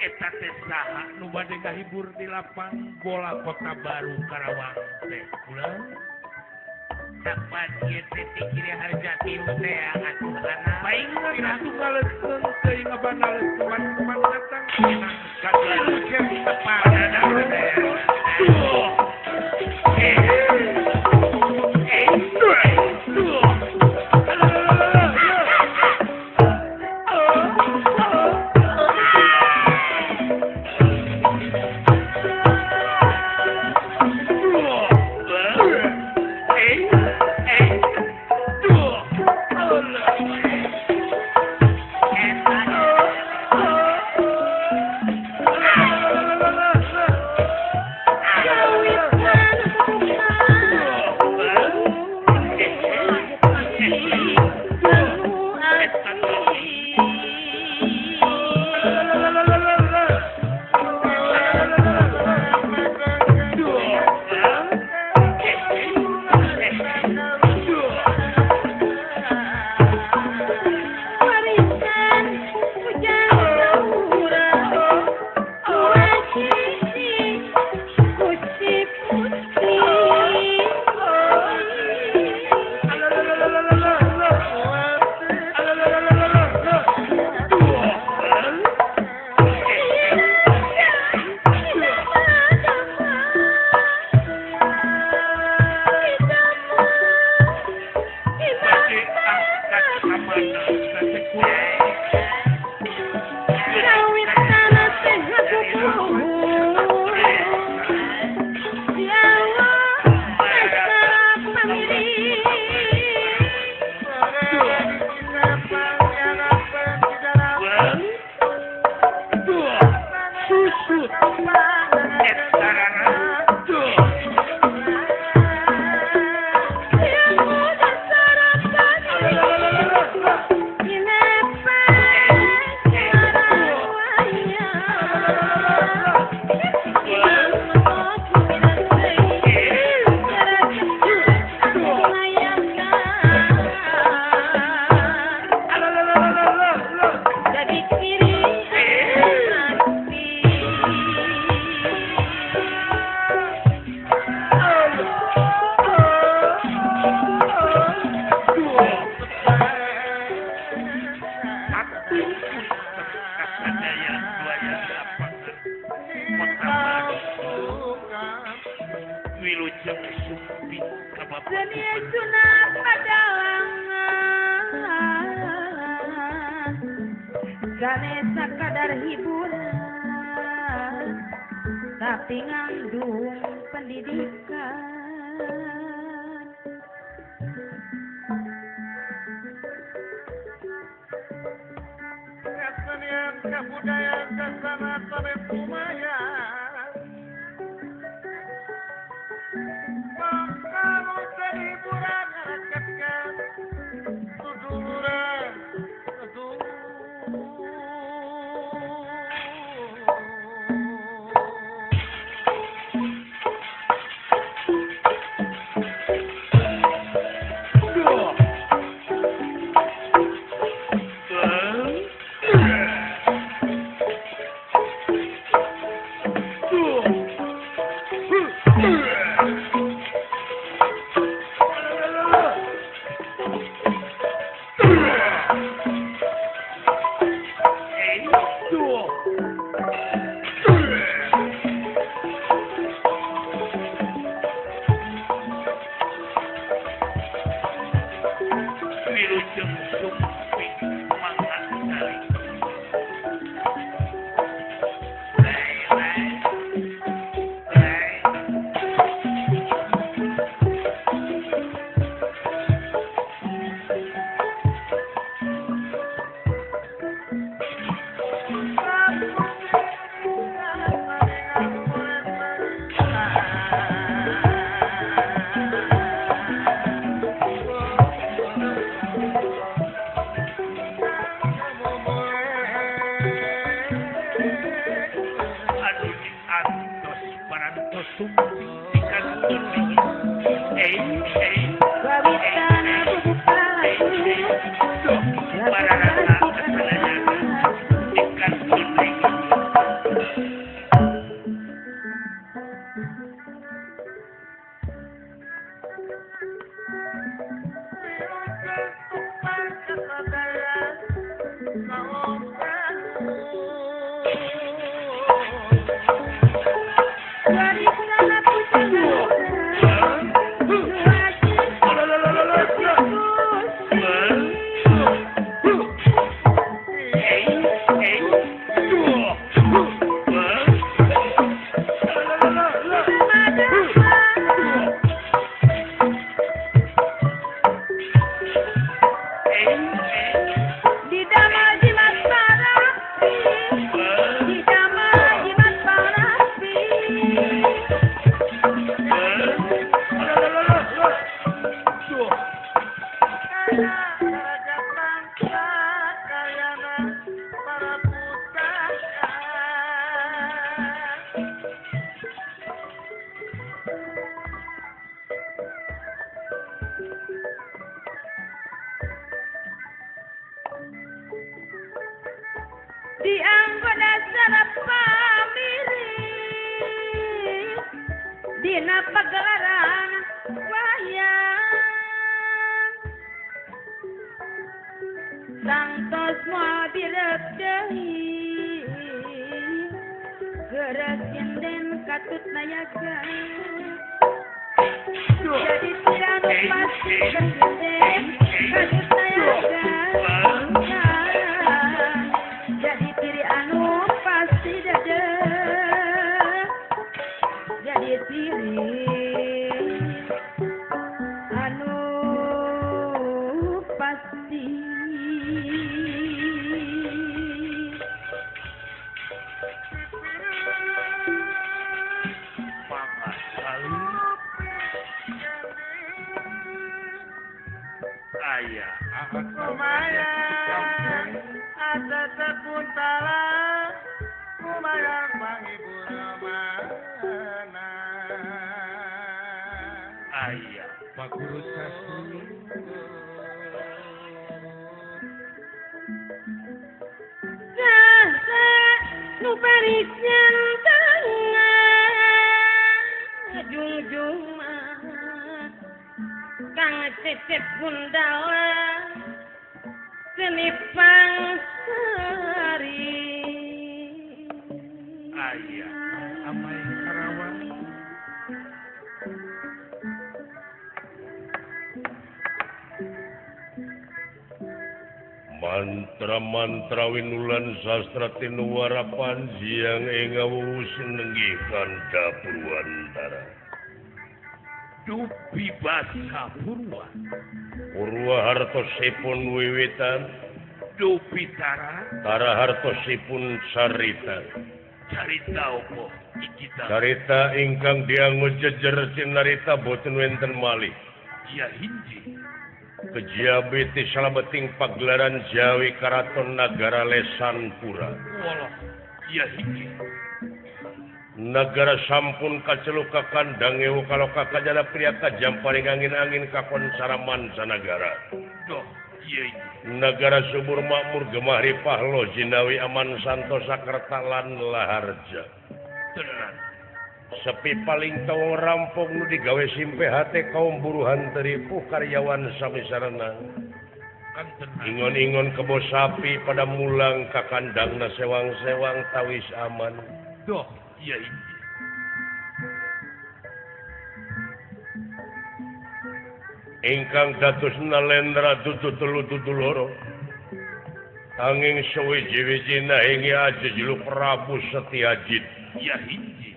Eta teh saha nu bade ngahibur di lapang bola Kota Baru Karawang teh ulah dapat ieu teh ti Harjati teh atuh anak paing atuh ngaleuskeun teuing ngabanaleuskeun kuman datang ka Tapi ngandung pendidikan. Kesenian kebudayaan kesana sampai lumayan. Kalau hiburan rakyatkan seduluran Dianggo dasar pamiri dina pagelaran wayang sangtos moal birep deui geura sinden katut nayaga jadi tiranu pasti sinden katut nayaga jadi tiri anu pasti dede jadi tiri anu pasti ayah lumayan ada sepuntala lumayan panghibur mana ayah Pak Guru Sastri sasa nu parisian tangan jungjung Kang Cecep Gundala seni pangsari ayah amai Karawang mantra-mantra winulan sastra tinuwara panjiang ing ngawuh sinenggih kanda Purwantara dupi basa purwa purwa hartosipun wiwitan dupi tara tara hartosipun carita carita opo kita carita ingkang dianggo jejer cinarita boten wenten malih ya hinji kejabi ti salabeting pagelaran Jawi Karaton Nagara Lesanpura walah ya hinji nagara sampun kaceluk ka kandang ewu kaloka kajana pria kajamparing angin-angin kakon saraman sanagara doh iya nagara subur makmur gemah ripah lo jinawi aman santosa kerta lan laharja tenan sepi paling tawang rampung nu digawe simpe hate kaum buruhan teripuh karyawan sami sarana ingon-ingon kebo sapi pada mulang ka kandangna sewang-sewang tawis aman doh iya ini ingkang dados nalendra dudu telu dudu loro angin suwiji-wiji nahingi aja jelu Prabu Setiajit ya hiji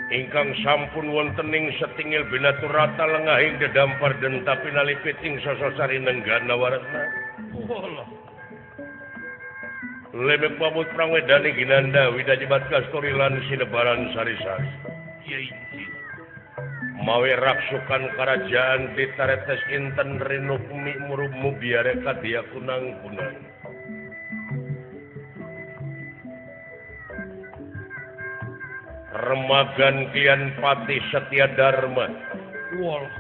ingkang sampun wontening setingil binaturata lengahing dedampar den tapi nalipiting sososari nenggana waretna walah lemek pamut prangwedani ginanda widajibat kasturi lan sinebaran sari-sari ya hiji mawe raksukan kerajaan ditaretes inten rinukmi murubmu biare kadia kunang-kunang remagan kian pati setia dharma walah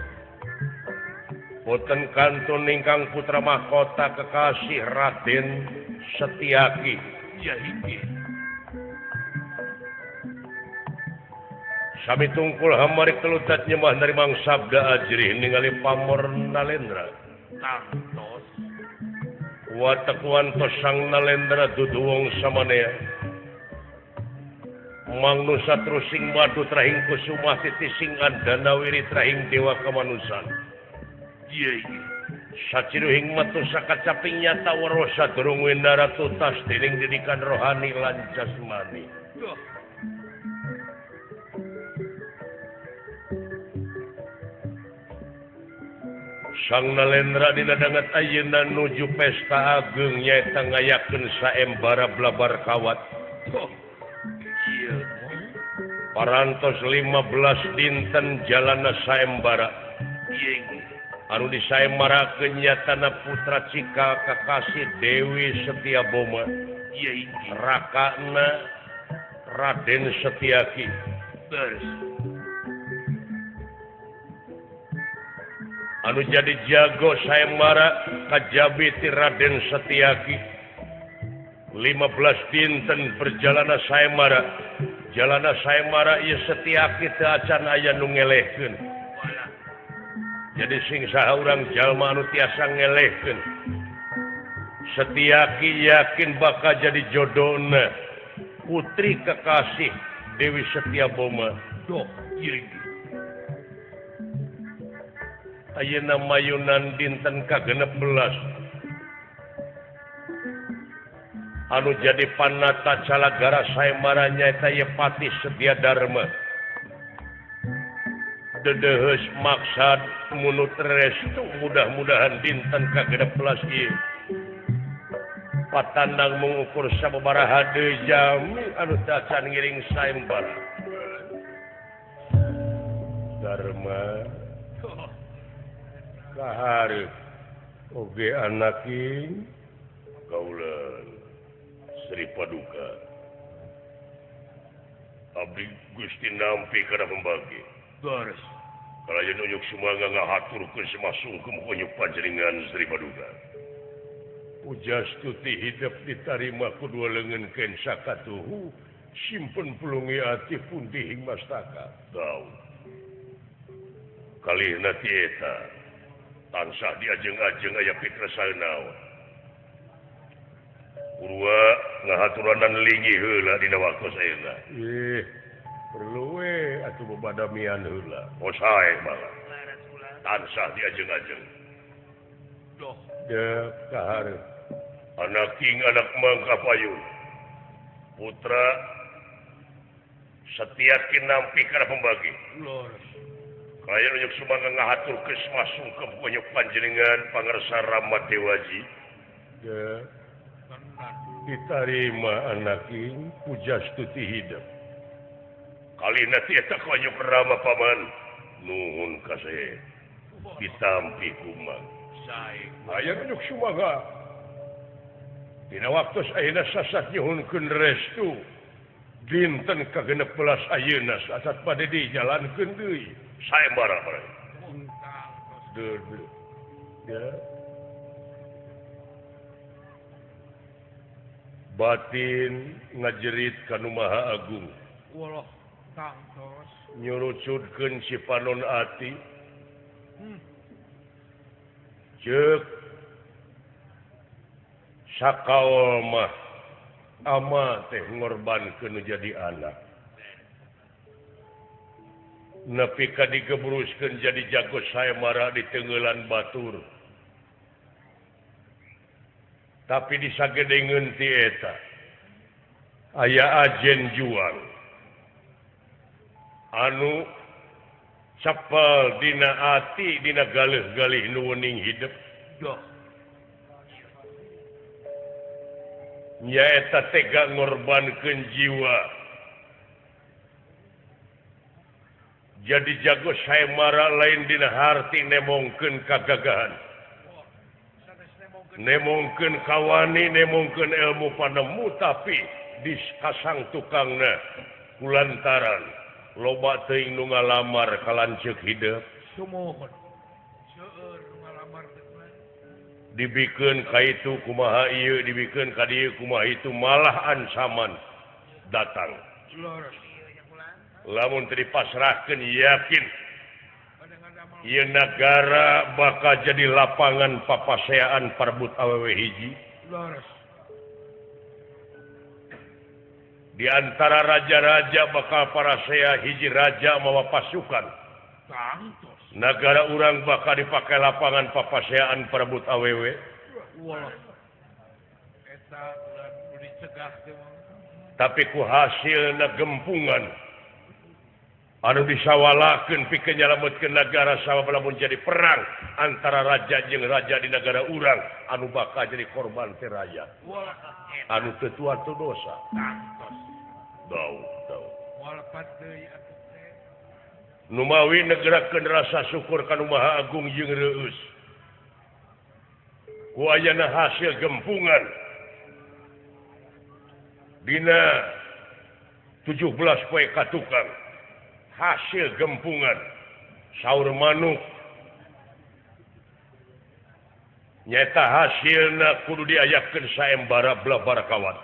boten kantun ingkang putra mahkota kekasih Raden Setiaki ya hiji sami tungkul hamari kelutat nyembah narimang sabda ajrih ningali pamor nalendra tangtos watek wantos sang nalendra dudu wong samanea mangnusa trusing madu trahing kusumah titising andana wiri trahing dewa kamanusan iya iya saciruhing metu sakacaping nyata weruh sadurung windara tutas dening didikan rohani lan jasmani duh Sang Nalendra dina danget ayeuna nuju pesta ageng nyaeta ngayakeun saembara blabar kawat. Duh iya parantos 15 dinten jalana saembara iya anu disaembarakeun nyatana putra cikal kakasih Dewi Setiaboma iya hiji rakana Raden Setiaki beres Anu jadi jago sayembara kajabi ti Raden Setiaki. 15 dinten perjalanan sayembara. Jalana sayembara ieu Setiaki teu acan aya nu ngelehkeun. Jadi sing saha urang jalma anu tiasa ngelehkeun. Setiaki yakin bakal jadi jodona putri kekasih Dewi Setiaboma. Doh ieu. Ayeuna mayunan dinten ka-16 anu jadi panata calagara sayembara nyaeta ye Patih Setia Dharma. Dedeheus maksad munut restu mudah-mudahan dinten ka-16 ieu patandang mengukur sababaraha deui jami anu teu acan ngiring sayembara. Dharma kahareup oge anaking kaulan Sri Paduka. Abdi Gusti nampi kana pembagi. Garis. Kalayan unjuk sumangga ngahaturkeun semasungkem kunyuk panjenengan Sri Paduka. Pujastuti hidup ditarima ku dua leungeun ken sakatuhu simpen pulungi ati pundi hing mastaka. Tau. Kalihna ti eta tansah diajeng-ajeng aya pikresaeun naon. Purwa ngahaturanan linggih heula dina waktos ayeuna. Ih, perlu we atuh bebadamian heula. Oh sae malah. Tansah diajeng-ajeng. Doh, deuk kahareup. Anak king anak mangka payun. Putra Setiaki nampi kana pembagi. Lurus. Kalayan unjuk sumangga ngahaturkeun masungkem kunyuk panjenengan pangersa Rama Dewaji. Deuk. Ditarima anaking pujastuti hidup. Kalina ti eta konyuk Rama paman. Nuhun kasih. Ditampi kumang. Aya unjuk sumangga. Dina waktos ayeuna sasat nyuhunkeun restu. Dinten ka-16 ayeuna sasat bade dijalankeun deui. Sayembara bareng. Deur deur. Ya. Batin ngajerit ka Nu Maha Agung. Walah, tangtos. Nyurucutkeun si panon ati. Ceuk sakaol mah ama teh ngorbankeun nu jadi anak. Nepi ka digebruskeun jadi jago sayembara di tengeulan batur. Tapi disagedengeun ti eta aya ajen juang anu cepel dina ati dina galih-galih nu wening hidup. Doh. Nyaeta tega ngorbankeun jiwa. Jadi jago sayembara lain dina harti nemongkeun kagagahan. Nemongkeun kawani, nemongkeun ilmu panemu, tapi diskasang tukangna kulantaran loba teuing nu ngalamar ka lanceuk hideung. Sumuhun. Seueur nu ngalamar teh. Dibikeun ka itu kumaha ieu, dibikeun ka dieu kumaha itu, malah ancaman datang. Lamun teu dipasrahkeun yakin ieu nagara bakal jadi lapangan papaseaan parbut awewe hiji. Di antara raja-raja bakal parasea hiji raja mawa pasukan. Nagara urang bakal dipakai lapangan papaseaan perebut awewe. Tapi ku hasilna gempungan anu disawalakeun pikeun nyalametkeun nagara sabab lamun jadi perang antara raja jeung raja di nagara urang anu bakal jadi korban teh rakyat. Anu teu tua teu dosa. Dau dau. Numawi negerakeun rasa syukur ka Nu Maha Agung jeung reueus. Ku ayana hasil gempungan dina 17 poe katukang. Hasil gempungan saur manuk Nyata hasilna kudu diayakeun saembara blabar kawat.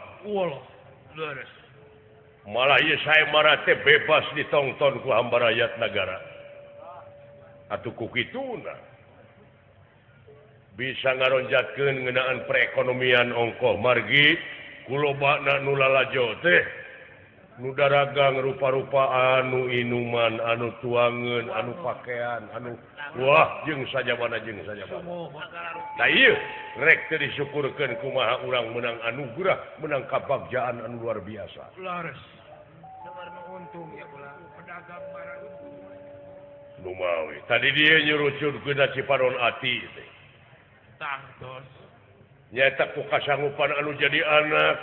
Malah ieu saembara teh bebas ditongton ku hamba rakyat nagara. Atuh ku kituna bisa ngaronjatkeun ngeunaan perekonomian ongkoh margi kulobana nu lalajo teh nu daragang rupa-rupa anu inuman, anu tuangeun, anu pakaian, anu wah jeung sajabana jeung sajabana. Nah ieu rek teu disyukurkeun kumaha urang menang anugerah, menang kabagjaan anu luar biasa. Leres. Untung ya kula pedagang marah untung. Nu mawi tadi dia nyurucurkeun Ciparon ati teh. Tangtos. Nyaeta ku kasanggupan anu jadi anak.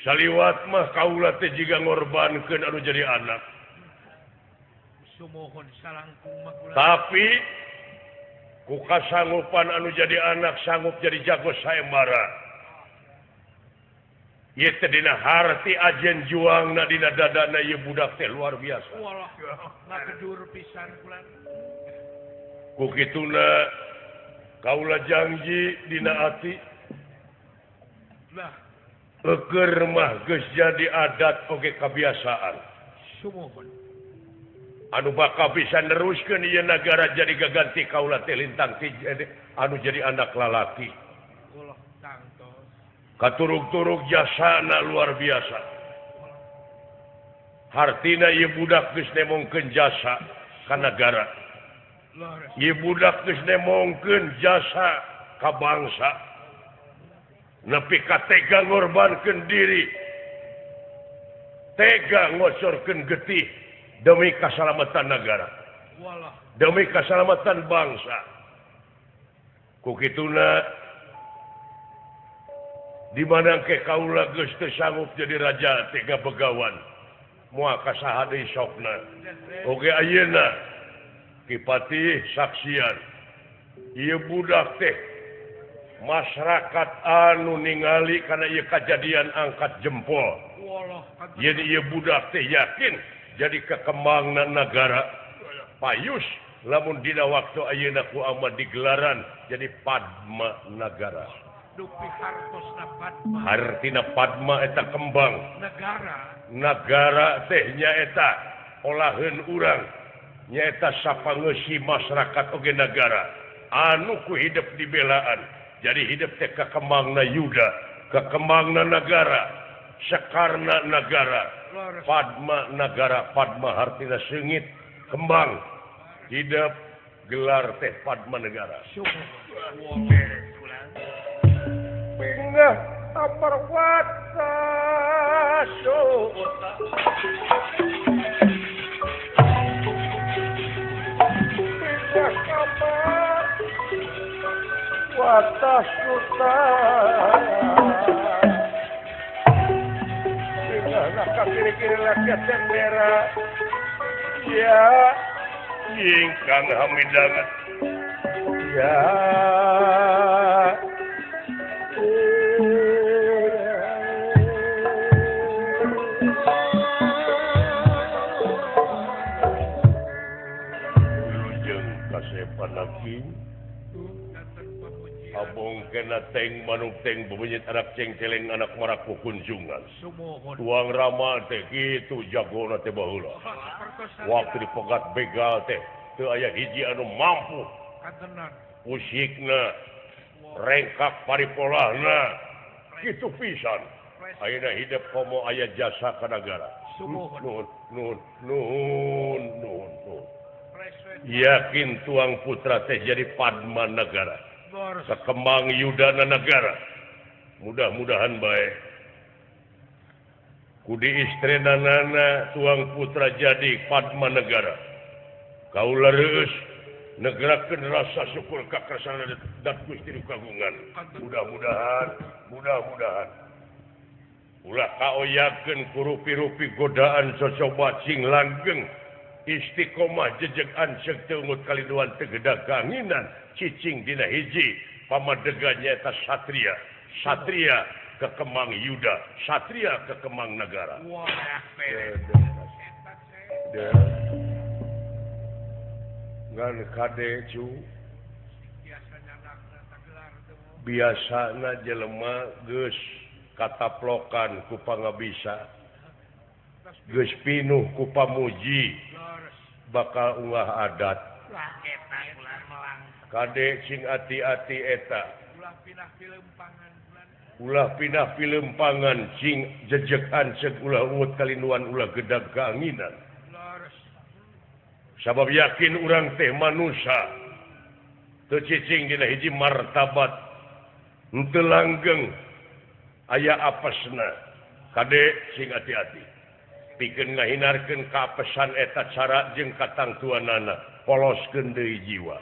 Saliwat mah kaula teh jiga ngorbankeun anu jadi anak. Sumuhun salangkung mah kula. Tapi ku kasanggupan anu jadi anak sanggup jadi jago saembara. Ieu teh dina harti ajen juangna dina dadana ieu budak teh luar biasa. Walah, ngagedur pisan kula. Ku kituna kaula janji dina ati. Lah eukeur mah geus jadi adat oge kabiasaan. Sumuhun. Anu bakal bisa neruskeun ieu nagara jadi gaganti kaula teh lintang ti anu jadi anak lalaki. Walah tangtos. Katurug-turug jasana luar biasa. Hartina ieu budak geus nemongkeun jasa ka nagara. Ieu budak geus nemongkeun jasa ka bangsa. Nepi ka tega ngorbankeun diri, tega ngocorkeun getih demi kasalamatan nagara, demi kasalamatan bangsa. Ku kituna di mana ke kaula geus teu sanggup jadi raja tega begawan, moal ka saha deui sokna. Oge ayeuna Ki Patih saksian ieu budak teh masyarakat anu ningali karena ieu kajadian angkat jempol. Jadi ieu budak teh yakin jadi kekembangna nagara. Payus lamun dina waktu ayeuna ku amat digelaran jadi Padma Nagara. Dupi hartosna Padma. Hartina Padma eta kembang. Nagara. Nagara teh nyaeta olaheun urang nyaeta sapangeusi masyarakat oge nagara anu ku hidup dibelaan. Jadi hidup teh kakembangna yuda, kakembangna nagara, sekarna nagara, Padma Nagara, Padma hartina seungit, kembang, hidup gelar teh Padma Nagara. Pinggah taparwata suta. Pinggah kapar watas suta. Pinggah kiri-kiri rakyat yang merah. Ya, ingkang hamidangan. Ya. Wilujeng kasepan lagi. Abong kena teng manuk teng bebenyit anak ceng celeng anak maraku kunjungan. Tuang rama teh kitu jagona teh baheula. Waktu dipegat begal teh teu aya hiji anu mampu. Usikna rengkak paripolahna kitu pisan. Ayeuna hidup komo aya jasa ka nagara. Nuhun nuhun nuhun nuhun nuhun. Yakin tuang putra teh jadi Padma Nagara. Sekembang yudana negara. Mudah-mudahan baik. Kudi istrena nana tuang putra jadi Padma Negara. Kaula reueus negerakeun rasa syukur kakersana dan Gusti nu kagungan. Mudah-mudahan, mudah-mudahan. Ulah kaoyakeun ku rupi-rupi godaan cocoba cing langgeng. Istiqomah jejeg anceuk teu ungut kaliduan teu gedag kanginan cicing dina hiji pamadegan nyaeta satria, satria kekemang yuda, satria kekemang nagara. Wah, ngan kade cu Biasana jelema geus kataplokan ku pangabisa geus pinuh ku pamuji bakal unggah adat. Kade sing ati-ati eta ulah pindah pilempangan sing jejeg anceg ulah ungut kalinduan ulah gedag keanginan. Sabab yakin urang teh manusia teu cicing dina hiji martabat henteu langgeng aya apesna. Kade sing ati-ati pikeun ngahinarkeun kaapesan eta cara jeung katangtuanana poloskeun deui jiwa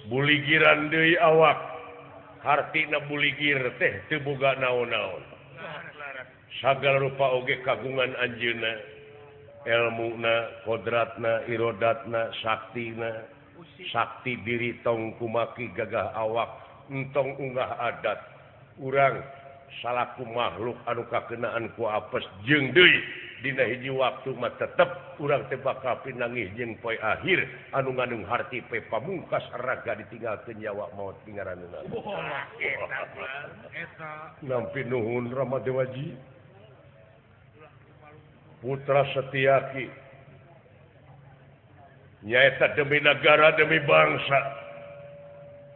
buligiran deui awak. Hartina buligir teh teu boga naon-naon sagala rupa oge kagungan anjeunna elmuna kodratna irodatna saktina sakti diri tong kumaki gagah awak entong unggah adat. Urang salaku makhluk anu kakenaan ku apes jeung deui dina hiji waktu mah tetep urang teh bakal pinanggih jeung poe akhir anu ngandung harti pe pamungkas raga ditinggalkeun nyawa maot pingaraneuna. Nampi nuhun Rama Dewaji putra Setiaki nyaeta demi negara demi bangsa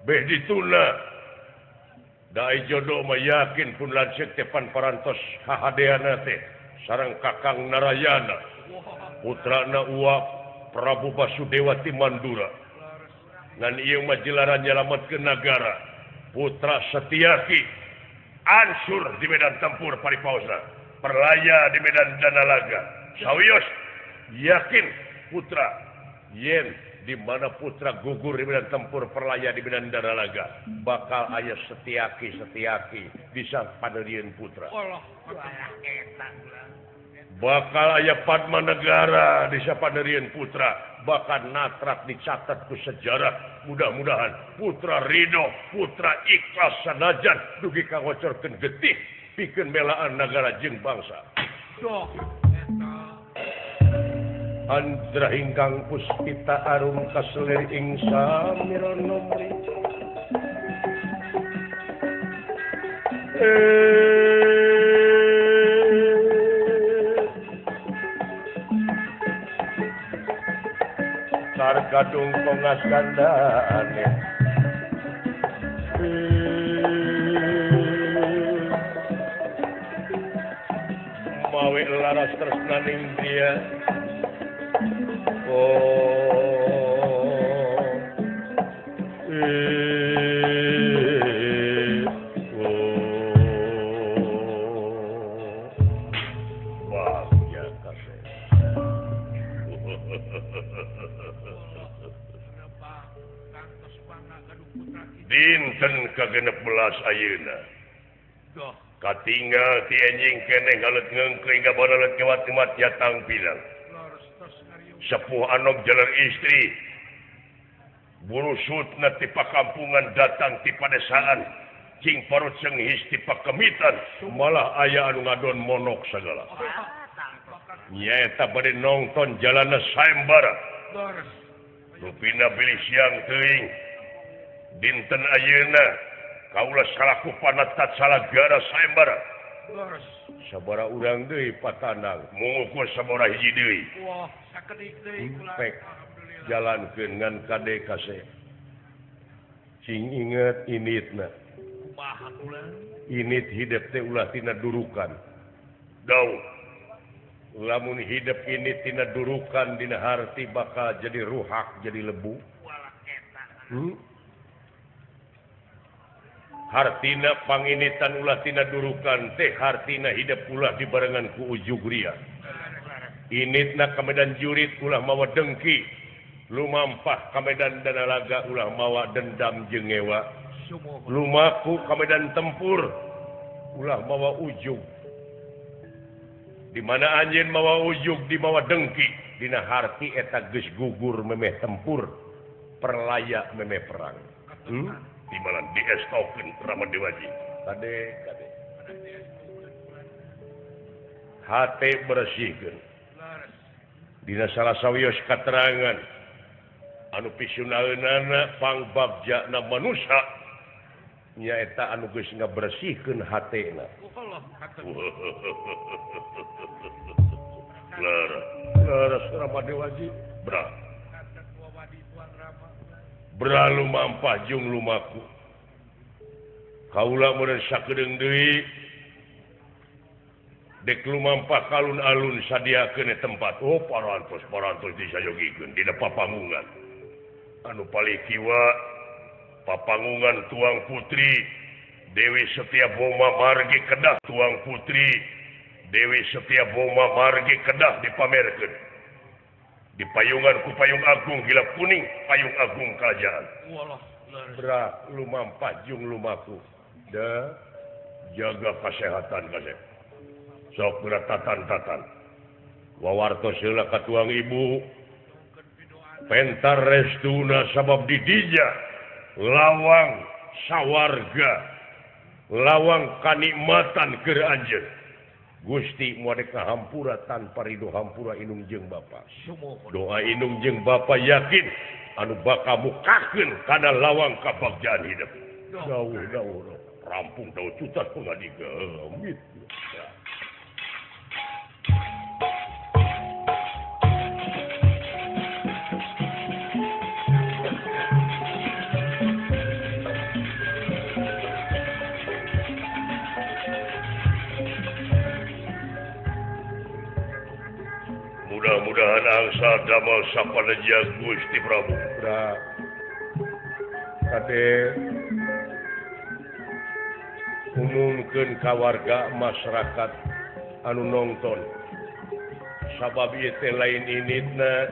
beh dituna dai jodoh mah yakin pun lanceuk teh pan parantos hahadeana teh sareng Kakang Narayana putrana Uwa Prabu Basudewa ti Mandura ngan ieu mah jelaran nyalametkeun nagara putra Setiaki ansur di medan tempur paripaosna perlaya di medan danalaga sawios yakin putra yen di mana putra gugur di medan tempur perlaya di medan danalaga bakal aya Setiaki Setiaki bisa paderieun putra. Bakal aya Padma Negara bisa paderieun putra bakal natrak dicatat ku sejarah. Mudah-mudahan putra ridho putra ikhlas sanajan dugi ka ngocorkeun getih pikeun melaan nagara jeung bangsa. Andra ingkang puspita arum kaselir ing samira nomri Targadung kongas kandhane mawe laras tresnaning dia. Bagya kasih. Dinten ka-16 ayeuna. Katinggal ti enjing keneh ngalet ngeungkeung gabanalet ngewat-ngemat jatang pilang. Sepuh anom jalan istri burusutna ti pakampungan datang ti padesaan cing parut senghis ti pakemitan malah aya anu ngadon monok sagala nyaeta bade nongton jalanna sayembara rupina bilih siang teuing dinten ayeuna kaula salaku panatat salagara sayembara sabara urang deui patanang mungukur sabara hiji deui. Wah, sakedik deui kula. Pek jalankeun ngan kade kase. Cing inget initna. Kumaha kula? Init hidep teh ulah tina durukan. Dau. Lamun hidep ini tina durukan dina harti bakal jadi ruhak jadi lebu. Hartina panginitan ulah tina durukan teh hartina hidep ulah dibarengan ku ujug ria. Initna ka medan jurit ulah mawa dengki, lumampah ka medan danalaga ulah mawa dendam jeung ngewa. Lumaku ka medan tempur ulah mawa ujug. Di mana anjeun mawa ujug dimawa dengki, dina harti eta geus gugur memeh tempur, perlaya memeh perang. Timalan diestokeun Rama Dewaji. Kade kade. Hate bersihkeun. Dina salah sawios katerangan anu pisunaeunana pangbabjana manusia Nyaeta anu geus ngabersihkeun hatena. Leres Rama Dewaji bra. Bra lumampah jeung lumaku. Kaula meureun sakedeung deui dek lumampah kalun-alun sadiakeun tempat. Oh parantos disayogikeun dina papangungan. Anu palih kiwa papangungan Tuang Putri Dewi Setia Boma margi kedah Tuang Putri Dewi Setia Boma margi kedah dipamerkeun di payungan ku payung agung gila kuning payung agung kerajaan. Bra lumampah jeung lumaku da jaga kesehatan kasep sok beratatan-tatan wawartos heula ka tuang ibu pentar restuna sabab didija lawang sawarga lawang kanikmatan keur anjeun Gusti moal dek hampura tanpa ridho hampura indung jeung bapa. Doa indung jeung bapa yakin anu bakal mukakeun kana lawang kabagjaan hidup. Dawuh rampung dawuh cutas pengadigamit. Mudah-mudahan angsa damel sapaneja Gusti Prabu. Bra. Kade umumkeun ka warga masyarakat anu nongton. Sabab ieu teh lain initna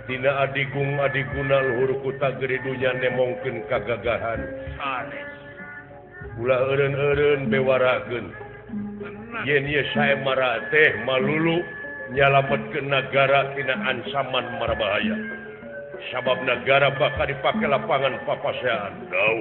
dina adigung adiguna luhur kuta gede dunya nemongkeun kagagahan. Sanes. Ulah eureun-eureun bewarakeun. Yen ieu saemara teh malulu nyalametkeun nagara tina ancaman marbahaya. Sabab nagara bakal dipake lapangan papasean. Dau.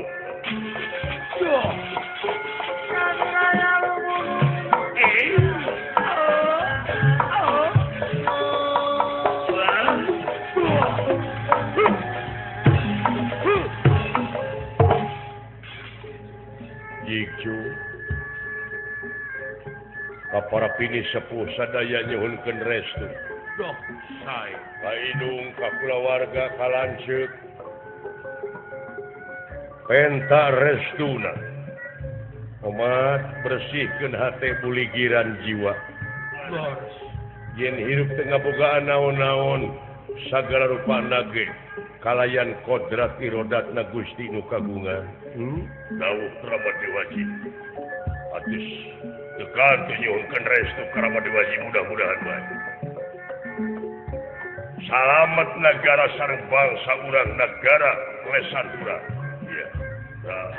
Jigju para pini sepuh sadaya nyuhunkeun restu. Doh, sae. Ka indung ka kulawarga ka lanceuk. Penta restuna. Omat bersihkeun hate buligiran jiwa. Leres. Yen hirup teu ngabogaan naon-naon sagala rupana ge kalayan kodrat irodatna Gusti nu kagungan. Dawuh Rama Dewaji. Atus tekan nyuhunkeun restu ka Rama Dewaji mudah-mudahan bae. Salamet nagara sareng bangsa urang nagara lesan urang. Iya. Nah.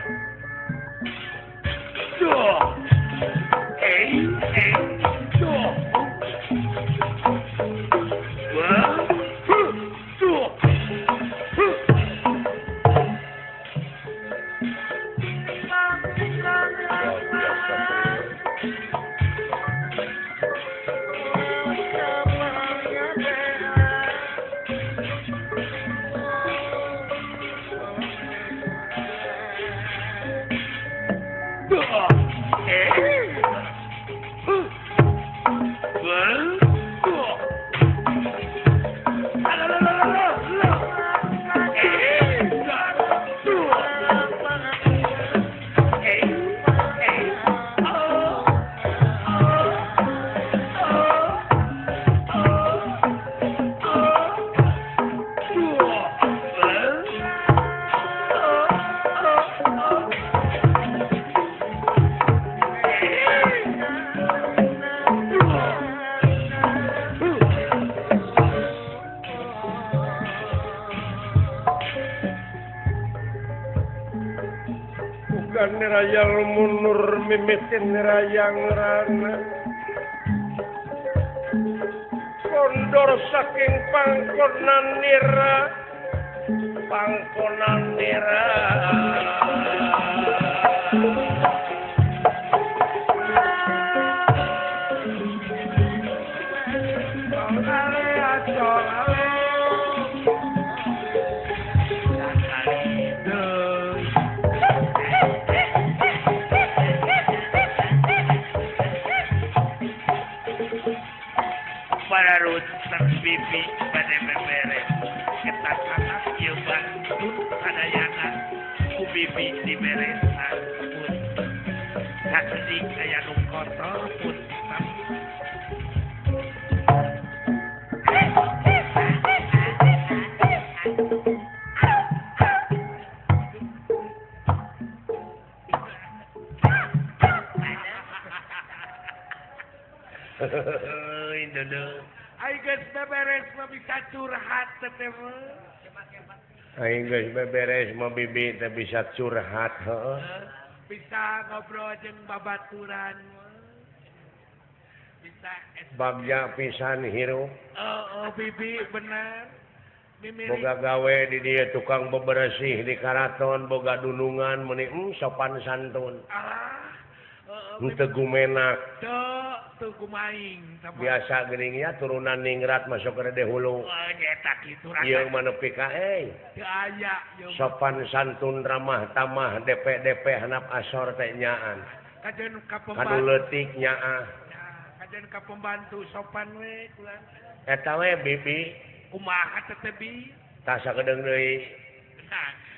Duh. Duh. Wah. Duh. Nirayang munur mimitin nirayang rana kondor saking pangkonan nira pangkonan nira bibi bade beberes eta sanak ieu bantun sadayana ku bibi diberesan pun sakedik aya nu kotor pun beberes mah bisa curhat teh mah. Aing geus beberes mah bibi teh bisa curhat heuh. Bisa ngobrol jeung babaturan. Bisa bagja pisan hirup. Heeh, bibi bener. Boga gawe di dieu tukang beberesih di karaton boga dunungan meuni sopan santun. Henteu gumenak. Teu kumaing biasa geuning ya turunan ningrat masuk ke hulu. Ieu mah nepi ka euy. Teu aya sopan santun ramah tamah DP-DP hanap asor teh nyaan. Kajen ka pembantu. Kanu leutik nyaah. Kajen ka pembantu sopan we kula. Eta we bibi. Kumaha teh bi? Tah sakedeung deui.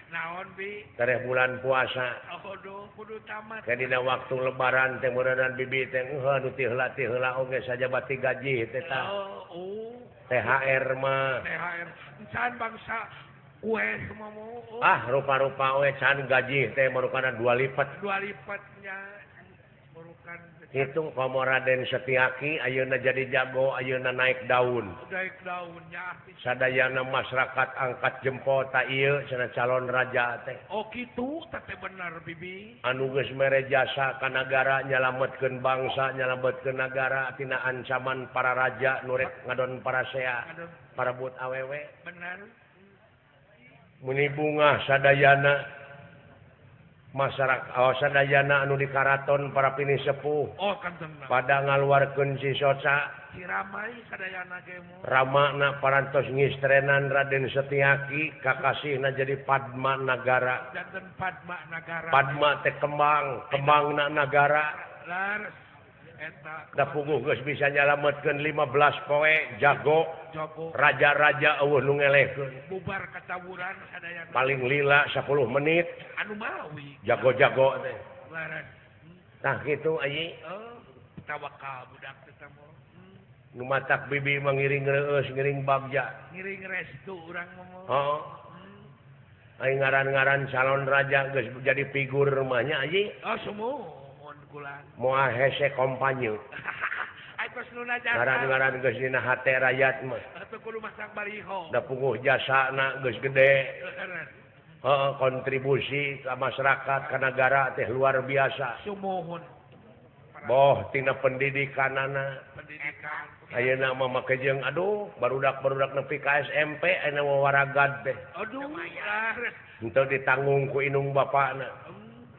Naon bi? Tareh bulan puasa. Oh, duh, kudu tamat. Ke dina waktu lebaran teh meureunan bibi teh eueuh nu ti heula oge sajabati gaji teh tah. Oh, THR mah. THR. Can bangsa kue semua mau. Oh. Ah, rupa-rupa we can gaji teh marukana dua lipat. Dua lipatnya. Marukan hitung komo Raden Setiaki ayeuna jadi jago ayeuna naik daun. Naik daunnya. Sadayana masyarakat angkat jempol ta ieu cenah calon raja teh. Oh kitu teh bener bibi. Anu geus mere jasa ka nagara nyalametkeun bangsa, nyalametkeun nagara tina ancaman para raja nu rek ngadon parasea, parebut awewe. Bener. Muni bungah sadayana masyarakat sadayana anu di karaton para pini sepuh. Oh, kan pada ngaluarkeun si soca. Si ramai sadayana ge mu. Ramana parantos ngistrenan Raden Setiaki kakasihna jadi Padma Nagara. Janten Padma Nagara. Padma teh kembang, kembangna nagara. Leres eta. Da puguh geus bisa nyalametkeun 15 poe jago. Jago. Raja-raja eueuh nu ngelehkeun. Bubar katawuran sadayana. Paling lila 10 menit. Anu mawi. Jago-jago teh. Leres. Tah kitu ayi. Oh, tawakal budak teh mah. Nu matak bibi mah ngiring reueus ngiring bagja. Ngiring restu urang mah. Heeh. Aing ngaran-ngaran calon raja geus jadi figur mah nya ayi. Oh, sumuhun kula. Moal hese kompanye. Ai kos nu najasa. Ngaran-ngaran geus dina hate rakyat mah. Atuh kudu masak bariho. Da puguh jasana geus gede. Heeh, kontribusi ka masyarakat ka nagara teh luar biasa. Sumuhun. Boh tina pendidikanana. Pendidikan. Ayeuna mah make jeung aduh barudak-barudak nepi ka SMP ayeuna mah waragad teh. Aduh, henteu ditanggung ku indung bapana.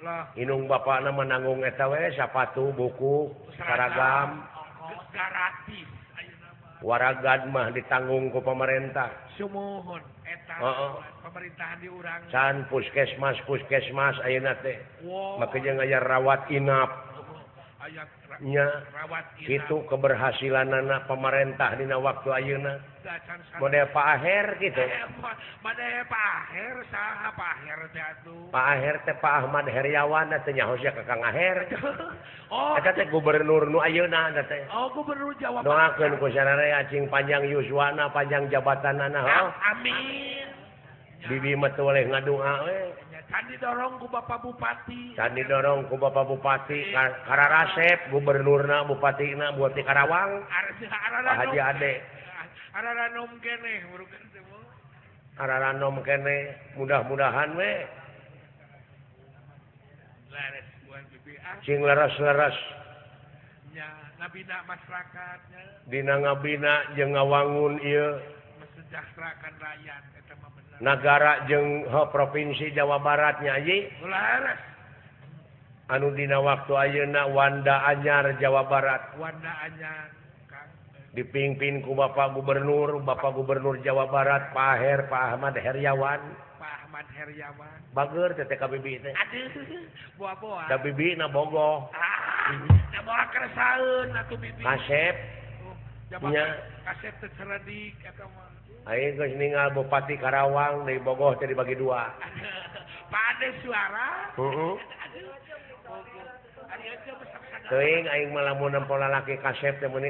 Lah, indung bapana mah nanggung eta we sapatu, buku, seragam, gratis ayeuna mah. Waragad mah ditanggung ku pemerintah. Sumuhun eta pemerintahan di urang. Can puskesmas ayeuna teh. Make jeung aya rawat inap. Nya itu keberhasilanana pemerintah dina waktu ayeuna. Model Pak Aher gitu. Model Pak Aher saha Pak Aher teh atuh. Pak Aher teh Pak Ahmad Heriawan teh nyaho sia ka Kang Aher. Oh, eta teh gubernur nu ayeuna eta teh. Oh, gubernur Jawa Barat. Doakeun ku sararea cing panjang yuswana, panjang jabatanana. Amin. Bibi mah teu boleh ngadua we. Can didorong ku Bapak Bupati. Can didorong ku Bapak Bupati. Kararasep gubernurna bupatina buat di Karawang. Pak Haji Ade. Araranom keneh burukan teh. Araranom keneh mudah-mudahan we. Leres buan bibi ah. Cing leres-leres. Nya ngabina masyarakatnya. Dina ngabina jeung ngawangun ieu. Mesejahterakan rakyat. Nagara jeung provinsi Jawa Barat nya ayi. Anu dina waktu ayeuna Wanda Anyar Jawa Barat. Wanda Anyar Kang. Dipimpin ku Bapak Gubernur Jawa Barat Pak Aher, Pak Ahmad Heriawan. Pak Ahmad Heriawan. Bager teh ka bibi teh. Aduh, boa-boa. Da bibi na bogoh. Ah, da moal keresaeun atuh bibi. Kasep. Nya kasep teh cerdik eta mah. Aing geus ninggal Bupati Karawang deui Bogoh teh dibagi dua. Pade suara. Heeh. Teuing aing mah lamun nempo lalaki kasep teh meuni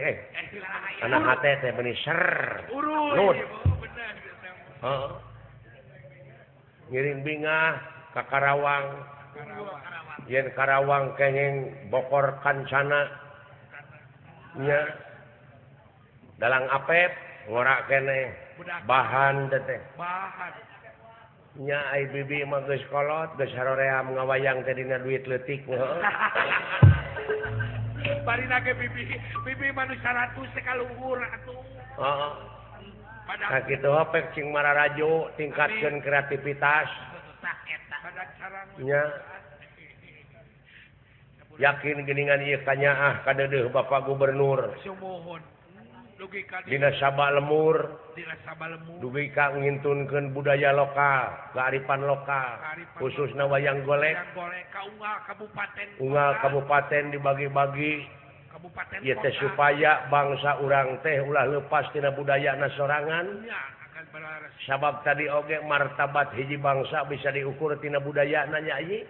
anak hate teh meuni ser. Urut. Heeh. Ngiring bingah ka Karawang. Yen Karawang kenging bokor kancana. Nya. Dalang Apep ngorak keneh bahan teh. Bahan. Nya ai bibi mah geus kolot geus haroream ngawayang teh dina duit leutik. Barina ge bibi bibi mah nu 100 teh kaluhur atuh. Heeh. Nah kitu hopek cing mararaju tingkatkeun kreativitas. Nya. Yakin geuningan ieu kanyaah kadeudeuh Bapak Gubernur. Sumuhun. Dina Saba Lemur dugi ka ngintunkeun budaya lokal, kearifan lokal, khususna wayang golek. Unggal kabupaten dibagi-bagi ieu teh supaya bangsa urang teh ulah leupas tina budayana sorangan. Sabab tadi oge martabat hiji bangsa bisa diukur tina budayana nya ieu.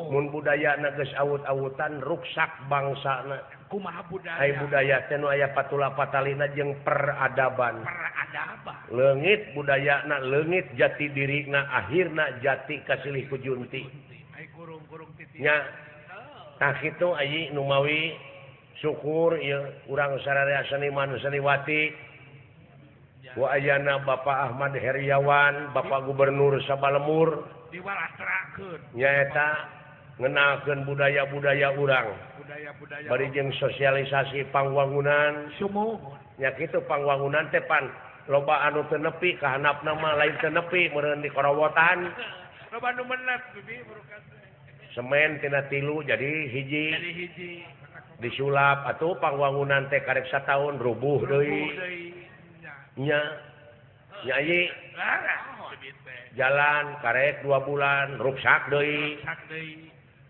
Mun budayana geus awut-awutan ruksak bangsana. Kumaha budaya? Ai budaya teh nu aya patula patalina jeung peradaban. Peradaban. Leungit budayana, leungit jati dirina, akhirna jati kasilih ku junti. Ai kurung-kurung titi. Nya. Tah kitu ayi nu mawi syukur ieu urang sararea seniman seniwati. Wa ayana Bapak Ahmad Heriawan, Bapak Gubernur Sabalemur diwalastrakeun. Nyaeta ngenalkeun budaya-budaya urang. Budaya-budaya. Bari jeung sosialisasi pangwangunan. Sumuhun. Nya kitu pangwangunan teh pan loba anu teu nepi ka handapna mah lain teu nepi meureun di korowotan. Loba anu menet bibi burukan. Semen tina 3 jadi hiji. Jadi hiji. Disulap atuh pangwangunan teh karek sataun rubuh deui. Nya nyai jalan karek 2 bulan ruksak deui.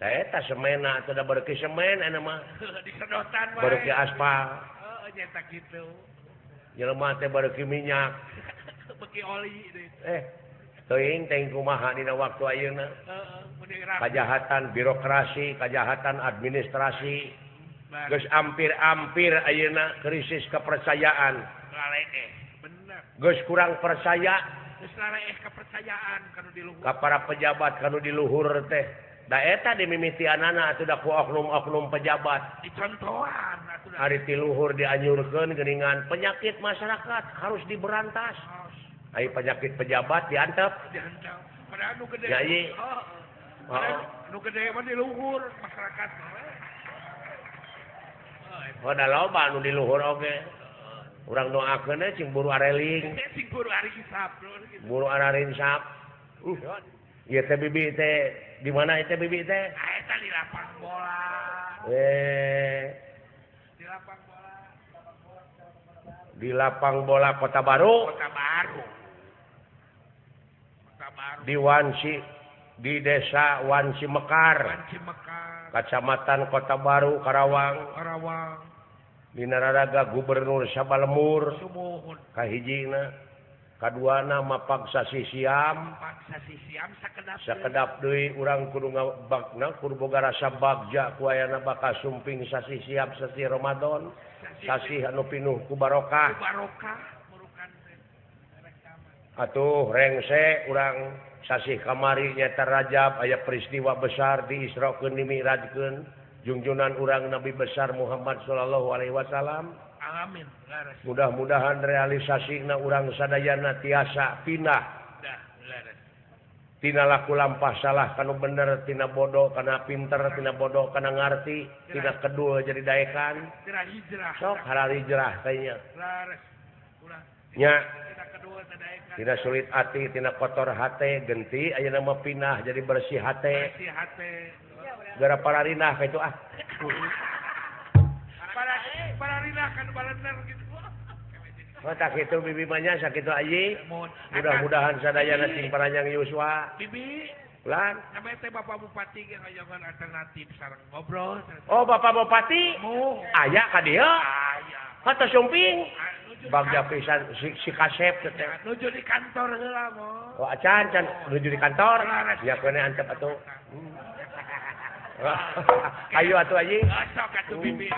Da eta semena teh da bereuki semen eta mah. Disedotan wae. Bereuki aspal. Heeh nya kitu. Jelema teh bereuki minyak. Beuki oli deui. Teuing teh kumaha dina waktu ayeuna. Heeh, kajahatan birokrasi, kajahatan administrasi. Geus ampir-ampir ayeuna krisis kepercayaan. Geus kurang percaya geus laleeh kepercayaan kanu di luhur ka para pejabat kanu di luhur teh da eta dimimitianana atuh da ku oknum-oknum pejabat dicontohan atuh ari ti luhur dianjurkeun geuningan penyakit masyarakat harus diberantas. Ai penyakit pejabat diantep diantep padahal nu gede heeh nu gede mah di luhur masyarakat mah da loba nu di luhur oge. Urang doakeun cing buru areling. Cing buru ari hisap. Buru arinsap. Ieu teh bibi teh di mana ieu teh bibi teh? Eta di lapang bola. Di lapang bola. Di lapang bola Kota Baru. Kota Baru. Kota Baru. Di Wanci, di Desa Wanci Mekar. Wanci Mekar. Kecamatan Kota Baru, Karawang. Karawang. Dina raraga Gubernur Sabalemur kahijina kaduana mapag sasi siam sakedap deui urang kudu ngabakna kudu boga rasa bagja ku ayana bakal sumping sasi siam sasi Ramadan sasi anu pinuh ku barokah atuh rengse urang sasih kamari nyaeta Rajab aya peristiwa besar diisrokeun dimi'rajkeun junjunan urang Nabi besar Muhammad sallallahu alaihi wasallam. Amin. Mudah-mudahan realisasina urang sadayana tiasa pindah. Tina laku lampah salah kanu bener, tina bodoh kana pinter, tina bodoh kana ngarti, tina kedul jadi daekan. Sok halal hijrah tanya. Nya. Tina sulit hati, tina kotor hate, genti ayeuna mah pindah jadi bersih hate. Bersih hate. Gara pararinah itu ah. Pararinah kan balener gitu. Oh tak kitu bibi mah nya sakitu ayi. Mudah-mudahan sadayana cing paranjang yuswa. Bibi Lan namanya teh Bapak Bupati ge hoyongan alternatif sareng ngobrol. Oh Bapak Bupati? Aya ka dieu? Aya. Atos sumping. Bagja pisan si kasep teh. Nuju di kantor heula mo. Oh acan can nuju di kantor. Ya keune antep atuh. Ayo atuh anjing. Sok atuh bibi.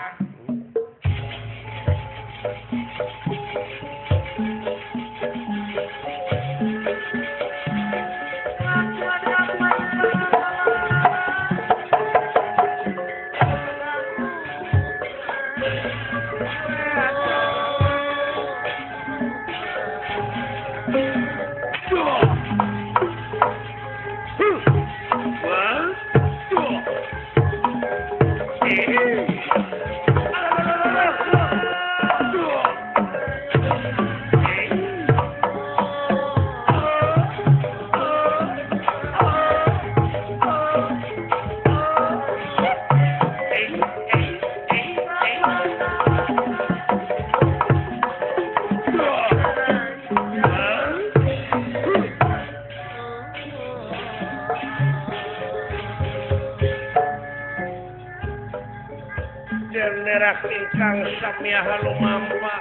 Ingkang samyaha lumampa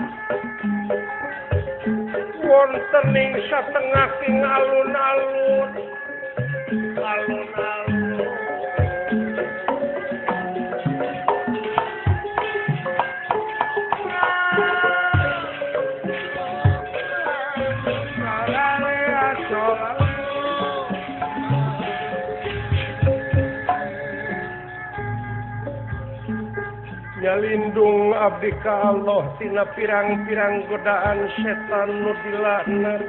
wonten ing satengaking alun-alun alun-alun Nyalindung abdi ka Allah tina pirang-pirang godaan setan nu dilaknat.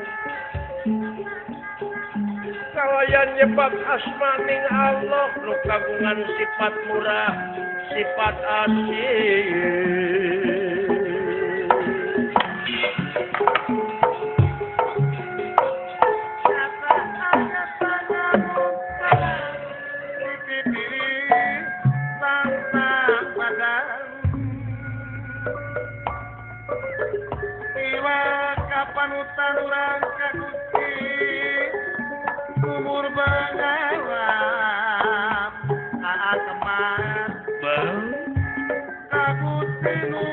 Kalayan nyebat asmaning Allah nu kagungan sifat murah, sifat asih. Panutan urang ka Gusti umur bengawan aa kemar ka Gusti nu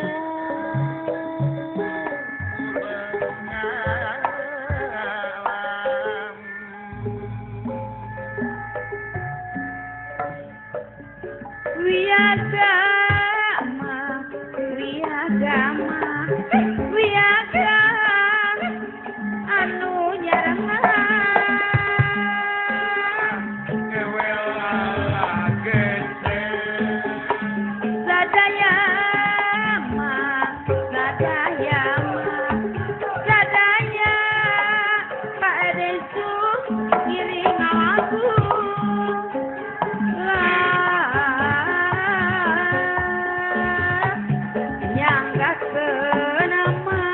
bengawan Wiyagama wiyagama wiyagama anu nyarengan sadaya ma sadaya ma sadaya Pak Desu ngiring aku lah nyanggakeun nama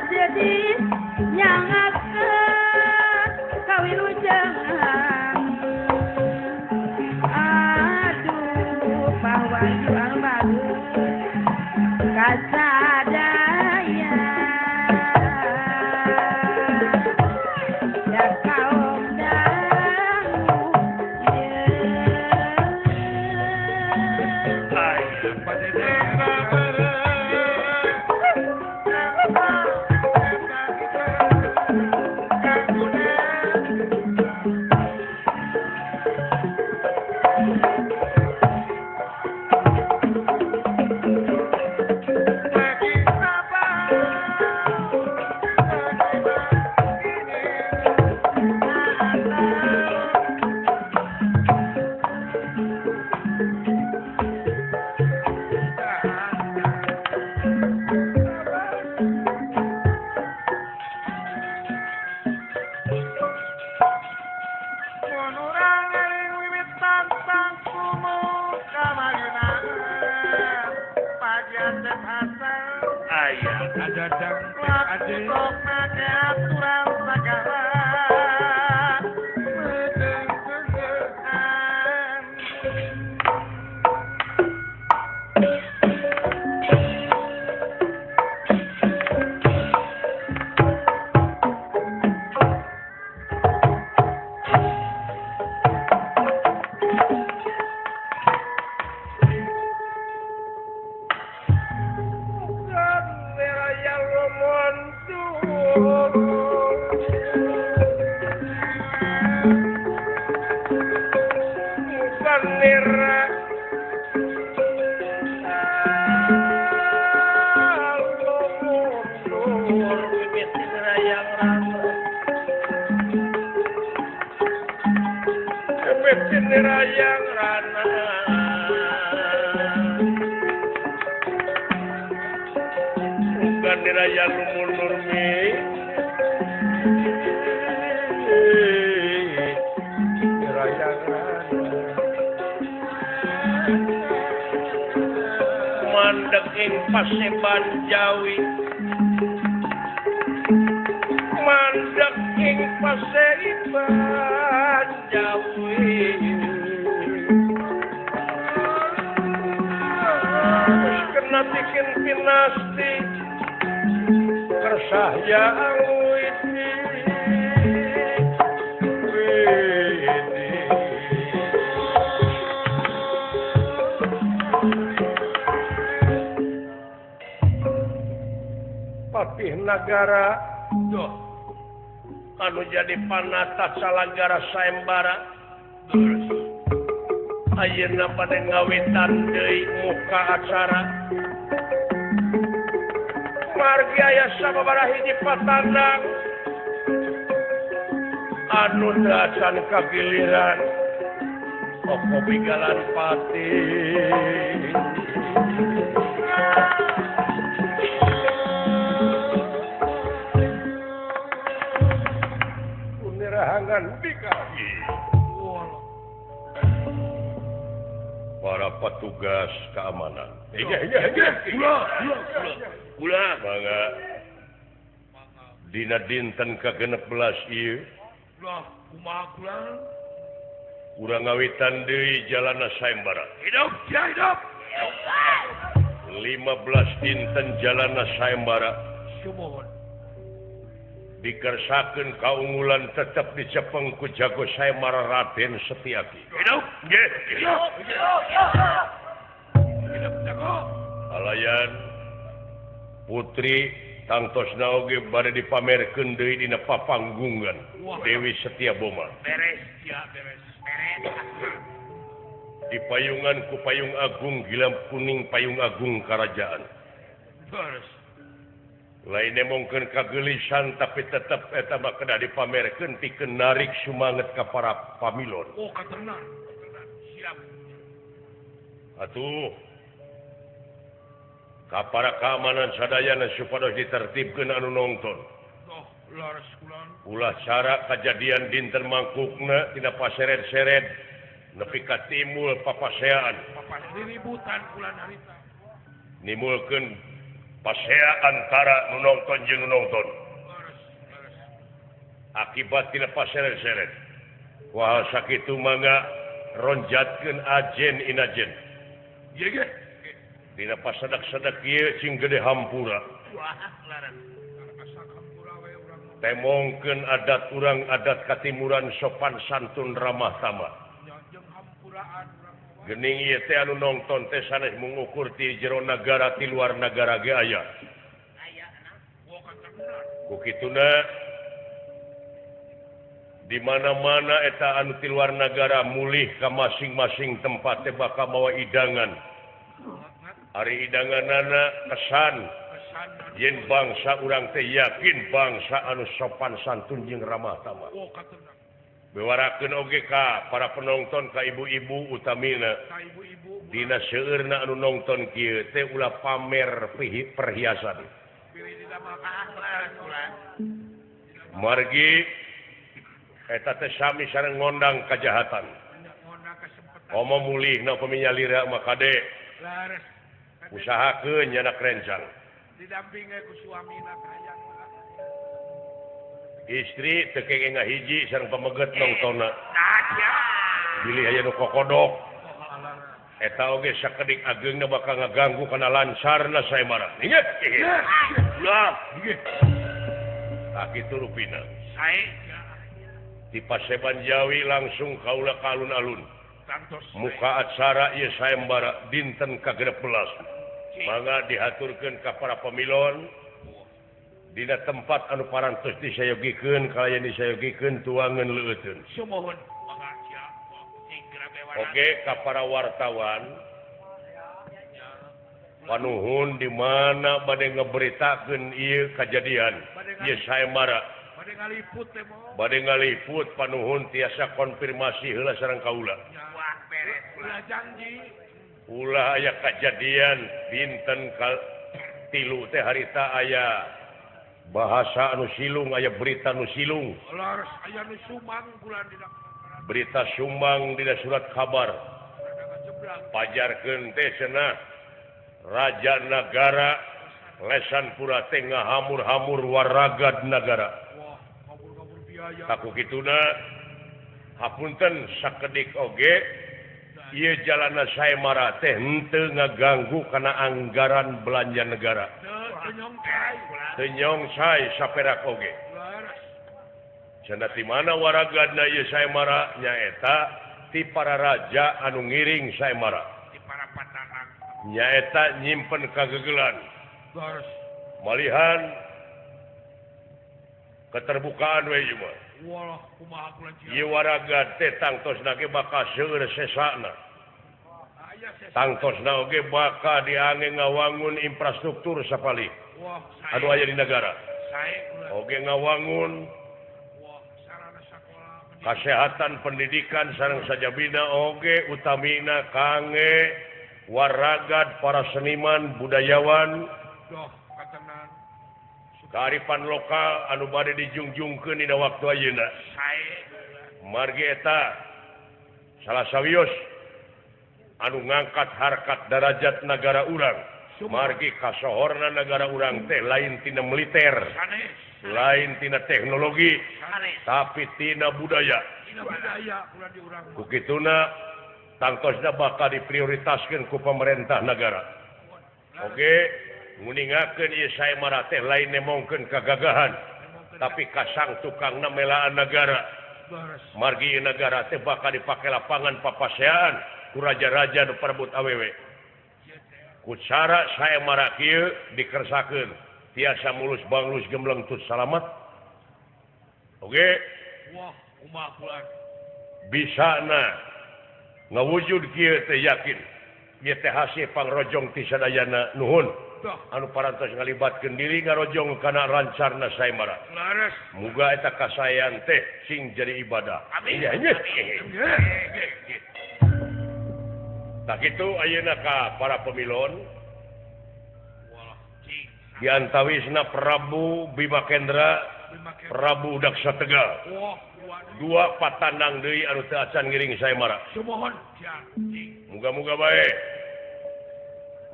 jadi nyangakeun kawilujengan aduh pawaju anu bagus kasadaya ya kaum dangu Mukanira mundur bibit yang rana bibit yang rana Mukanira lumunur mi mandek ing Paseban Jawi mandek ing Paseban Jawi wis kena bikin pinasti kersahyang widi widi Patih Nagara duh anu jadi panata salagara sayembara terus ayeuna bade ngawitan deui muka acara margi aya sababaraha hiji patandang anu teu acan kagiliran oko bigalan patih Hangan bikahi para petugas keamanan. Kula mangga dina dinten ka-16 ieu. Kumaha kula? Urang ngawitan deui jalana sayembara. Hidup ya hidup. 15 dinten jalana sayembara. Sumuhun. Dikersakeun kaunggulan tetep dicepeng ku jago sayembara Raden Setiaki. Hidup nggih. Hidup. Hidup jago. Alayan putri tangtosna oge bade dipamerkeun deui dina papanggungan Dewi Setia Boma. Beres ya beres. Beres. Dipayungan ku payung agung gilam kuning payung agung karajaan. Beres. Lain nemongkeun kagelisan tapi tetep eta mah kedah dipamerkeun pikeun narik sumanget ka para pamilon. Oh, katenan. Siap. Atuh. Ka para keamanan sadayana supados ditertibkeun anu nongton. Oh, laras kulan. Ulah cara kajadian dinten mangkukna tina paseret-seret nepi ka timul papaseaan. Papasiributan kulan harita. Nimulkeun pasea antara nu nongton jeung nu nongton. Akibat tina paseret-seret. Wah sakitu mangga ronjatkeun ajen inajen. Ye ge. Dina pasadak-sadak ieu cing gede hampura. Temongkeun adat urang adat katimuran sopan santun ramah tamah. Gening ieu teh anu nongton teh sanes mengukur ti jero nagara ti luar nagara ge aya. Ku kituna di mana-mana eta anu ti luar nagara mulih ka masing-masing tempat teh bakal mawa idangan. Ari idanganana kesan yen bangsa urang teh yakin bangsa anu sopan santun jeung ramah tamah. Bewarakeun oge ka para penonton ka ibu-ibu utamina. Dina seueurna anu nongton kieu teh ulah pamer perhiasan. Margi eta teh sami sareng ngondang kajahatan. Komo mulihna upami nyalira mah kade. Usahakeun nyanak rencang. Didampingi ku suamina hayang. Istri teu kenging ngahiji sareng pameget nongtonna. Bilih aya nu kokodok. Eta oge sakedik ageungna bakal ngaganggu kana lancarna sayembara. Inget. Ulah. Tah kitu rupina. Sae. Di Paseban Jawi langsung kaula ka alun-alun. Muka acara ieu sayembara dinten ka-16. Mangga dihaturkeun ka para pamilon. Dina tempat anu parantos disayogikeun kalayan disayogikeun tuangan leueutun. Sumuhun. Oke ka para wartawan panuhun di mana bade ngeberitakeun ieu kajadian ieu sayembara. Bade ngaliput teh moh. Bade ngaliput panuhun tiasa konfirmasi heula sareng kaula. Wah beres ulah janji. Ulah aya kajadian dinten tilu teh harita aya bahasa anu silung aya berita anu silung. Leres aya nu sumang bulan dina berita sumbang dina surat kabar. Pajarkeun teh cenah raja nagara lesan pura teh ngahamur-hamur waragad nagara. Wah, kabur-kabur biaya. Taku kituna hapunten sakedik oge ieu jalana sayembara teh henteu ngaganggu kana anggaran belanja negara. Teu nyongsai saperak oge. Cenah di mana waragadna ieu sayembara nyaeta ti para raja anu ngiring sayembara. Ti para patanang. Nyaeta nyimpen kagegelan. Malihan keterbukaan we ieu mah. Walah kumaha kula jieu. Ieu waragad teh tangtosna ge bakal seueur sesana. Tangtosna oge bakal diange ngawangun infrastruktur sapalih. Wah, anu aya di nagara. Sae oge ngawangun kesehatan pendidikan sareng sajabina oge utamina kange waragad para seniman budayawan doh katenan kearifan lokal anu bade dijungjungkeun dina waktu ayeuna sae margi eta salah sawios anu ngangkat harkat darajat nagara urang margi kasohorna nagara urang teh lain tina militer lain tina teknologi tapi tina budaya. Ku kituna tangtosna bakal diprioritaskeun ku pemerintah nagara. Oke, nguningakeun ieu sayembara teh lain nemongkeun kagagahan tapi kasang tukangna melaan nagara. Margi nagara teh bakal dipake lapangan papasean ku raja-raja nu parebut awewe. Ku cara sayembara kieu dikersakeun tiasa mulus banglus gembleng tut salamat. Oke. Wah, kumaha kula. Bisa na ngawujud kieu teh yakin. Ieu teh hasil pangrojong ti sadayana nuhun. Anu parantos ngalibatkeun diri ngarojong kana rancarna sayembara. Leres. Muga eta kasaean teh sing jadi ibadah. Amin. Tah kitu ayeuna ka para pemilon. Di antawisna Prabu Bima Kendra, Prabu Daksa Tegal. Dua patandang deui anu teu acan ngiring sayembara. Sumuhun. Muga-muga bae.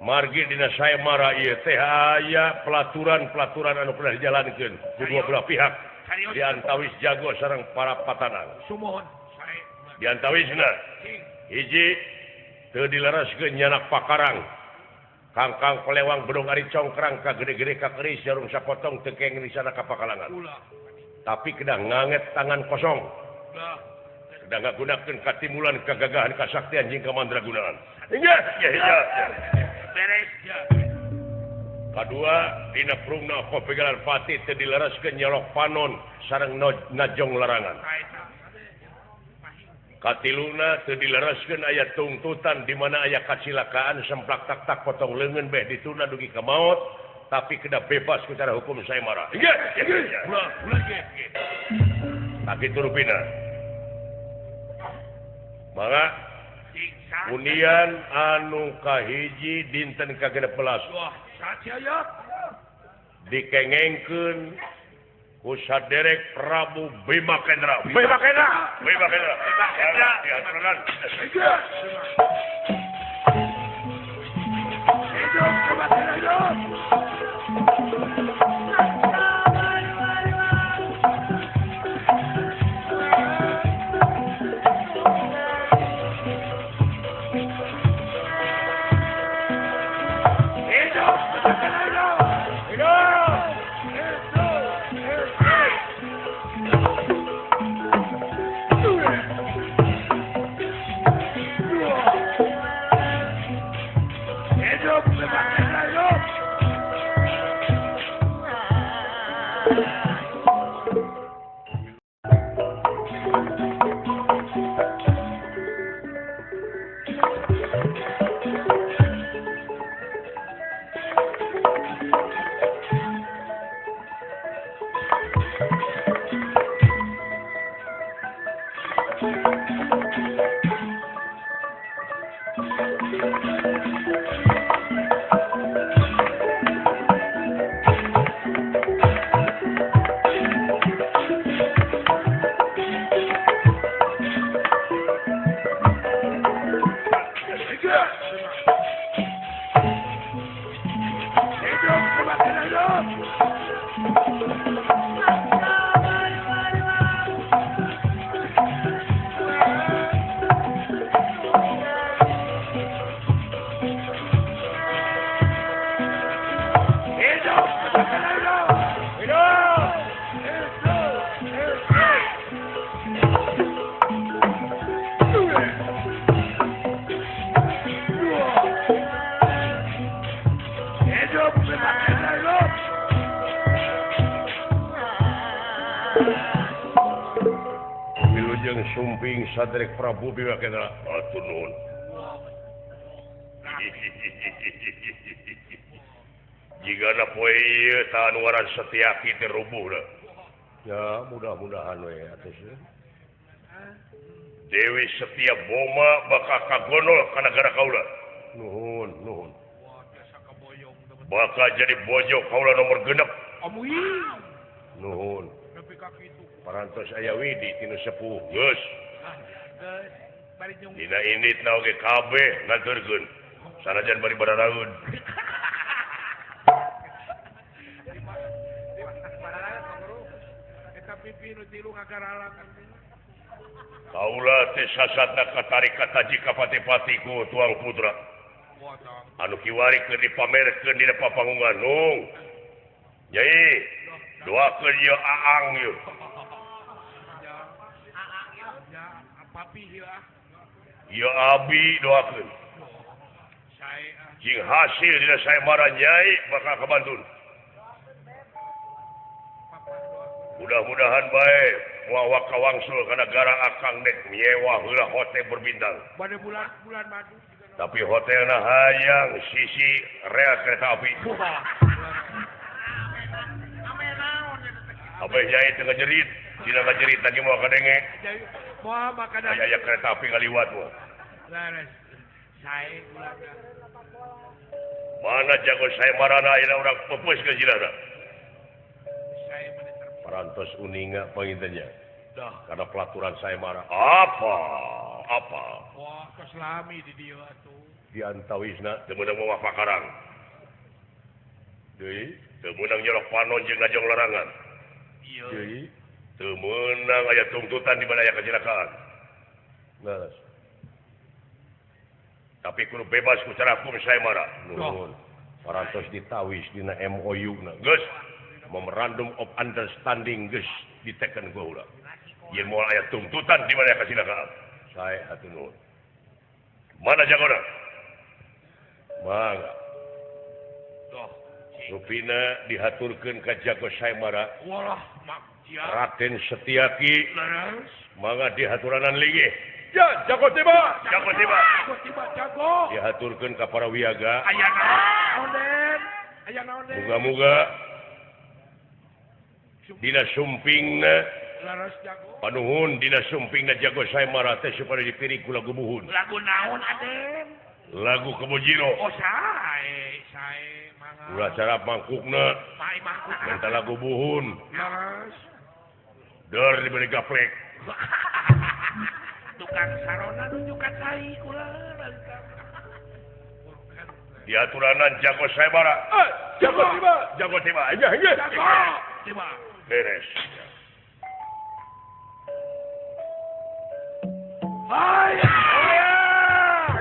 Margi dina sayembara ieu teh aya pelaturan-pelaturan anu pernah dijalankeun ku dua belah pihak. Di antawis jago sareng para patanang. Sumuhun. Di antawisna hiji teu dilereskeun nyanak pakarang. Kangkang pelewang bedong ari congkrang ka gede-gede ka keris jarum sapotong teu kenging di sana ka pakalangan. Tapi kedah nganget tangan kosong. Kedah ngagunakeun katimulan kagagahan kasaktian jeung kamandragunaan. Ingat ya ya. Beres. Kadua dina prungna kopegalan pati teu dilereskeun nyolok panon sareng najong larangan. Katiluna teu dilereskeun aya tungtutan di mana aya kacilakaan semplak tak-tak potong leungeun beh dituna dugi ka maot tapi kedah bebas secara hukum sayembara. Ingat ya ya. Tah kitu rupina. Mangga undian anu kahiji dinten ka-16. Wah, saja dikengengkeun ku saderek Prabu Bima Kendra. Bima Kendra. Bima Kendra. Bima Kendra. Hidup Bima Kendra, hidup. Hidup Bima Kendra, hidup. Wilujeng sumping Sadrek Prabu Bima Kendra. Atur nuhun. Jigana poe ieu tahan waran Setiaki teh rubuh dah. Ya mudah-mudahan we atuh. Dewi Setia Boma bakal kagonol ka nagara kaula. Nuhun, nuhun. Bakal jadi bojo kaula nomor 6. Nuhun. Parantos aya Widi tinu sepuh. Geus. Dina indit na oge kabeh ngaturkeun. Sanajan bari bararaeun. Kaula teh sasatna katarik kataji ka pati-pati ku tuang putra. Anu kiwari keur dipamerkeun dina papanggungan nung. Nyai, doakeun ieu aang ieu. Ieu abi doakeun. Jing hasil dina saemara nyai bakal kabantun. Mudah-mudahan bae moal kawangsul ka nagara akang dek nyewa heula hotel berbintang. Bade bulan-bulan madu. Tapi hotelna hayang sisi rel kereta api. Abah nyai teu ngajerit, dina ngajerit lagi moal kadenge. Moal makanan. Aya kereta api ngaliwat moal. Leres. Sae ulah. Mana jago sae marana ayeuna urang peupeus ke jilana. Parantos uninga pangintennya. Karena pelaturan saya marah. Apa? Apa? Wah, keslami di dieu atuh. Di antawisna teu meunang mawa pakarang. Deui, teu meunang nyolok panon jeung ngajong larangan. Ieu. Deui, teu meunang aya tuntutan di mana aya kecelakaan. Leres. Tapi kudu bebas ku cara hukum saya marah. Nuhun. Parantos ditawis dina MOU na. Geus. Memorandum of Understanding geus diteken ku urang. Yen moal aya tuntutan di mana kecelakaan. Sae atuh nuhun. Mana jagona? Mangga. Doh. Rupina dihaturkeun ka jago Saemara. Walah, makjia. Raden Setiaki. Leres. Mangga dihaturanan linggih. Ya, jago tiba. Jago tiba. Jago tiba, jago. Dihaturkeun ka para wiyaga. Aya naon, Den? Aya naon, Den? Muga-muga dina sumpingna leres jago. Panuhun dina sumpingna jago Saemara teh supaya dipiri ku lagu buhun. Lagu naon, Aden? Lagu Kebojiro. Oh, sae, sae mangga. Ulah cara mangkukna. Sae mangkukna. Minta lagu buhun. Leres. Dor diberi gaplek. Tukang sarona nunjukan tai kula. Diaturanan jago Saemara. Jago tiba. Jago tiba. Iya, iya. Jago tiba. Beres. Hai.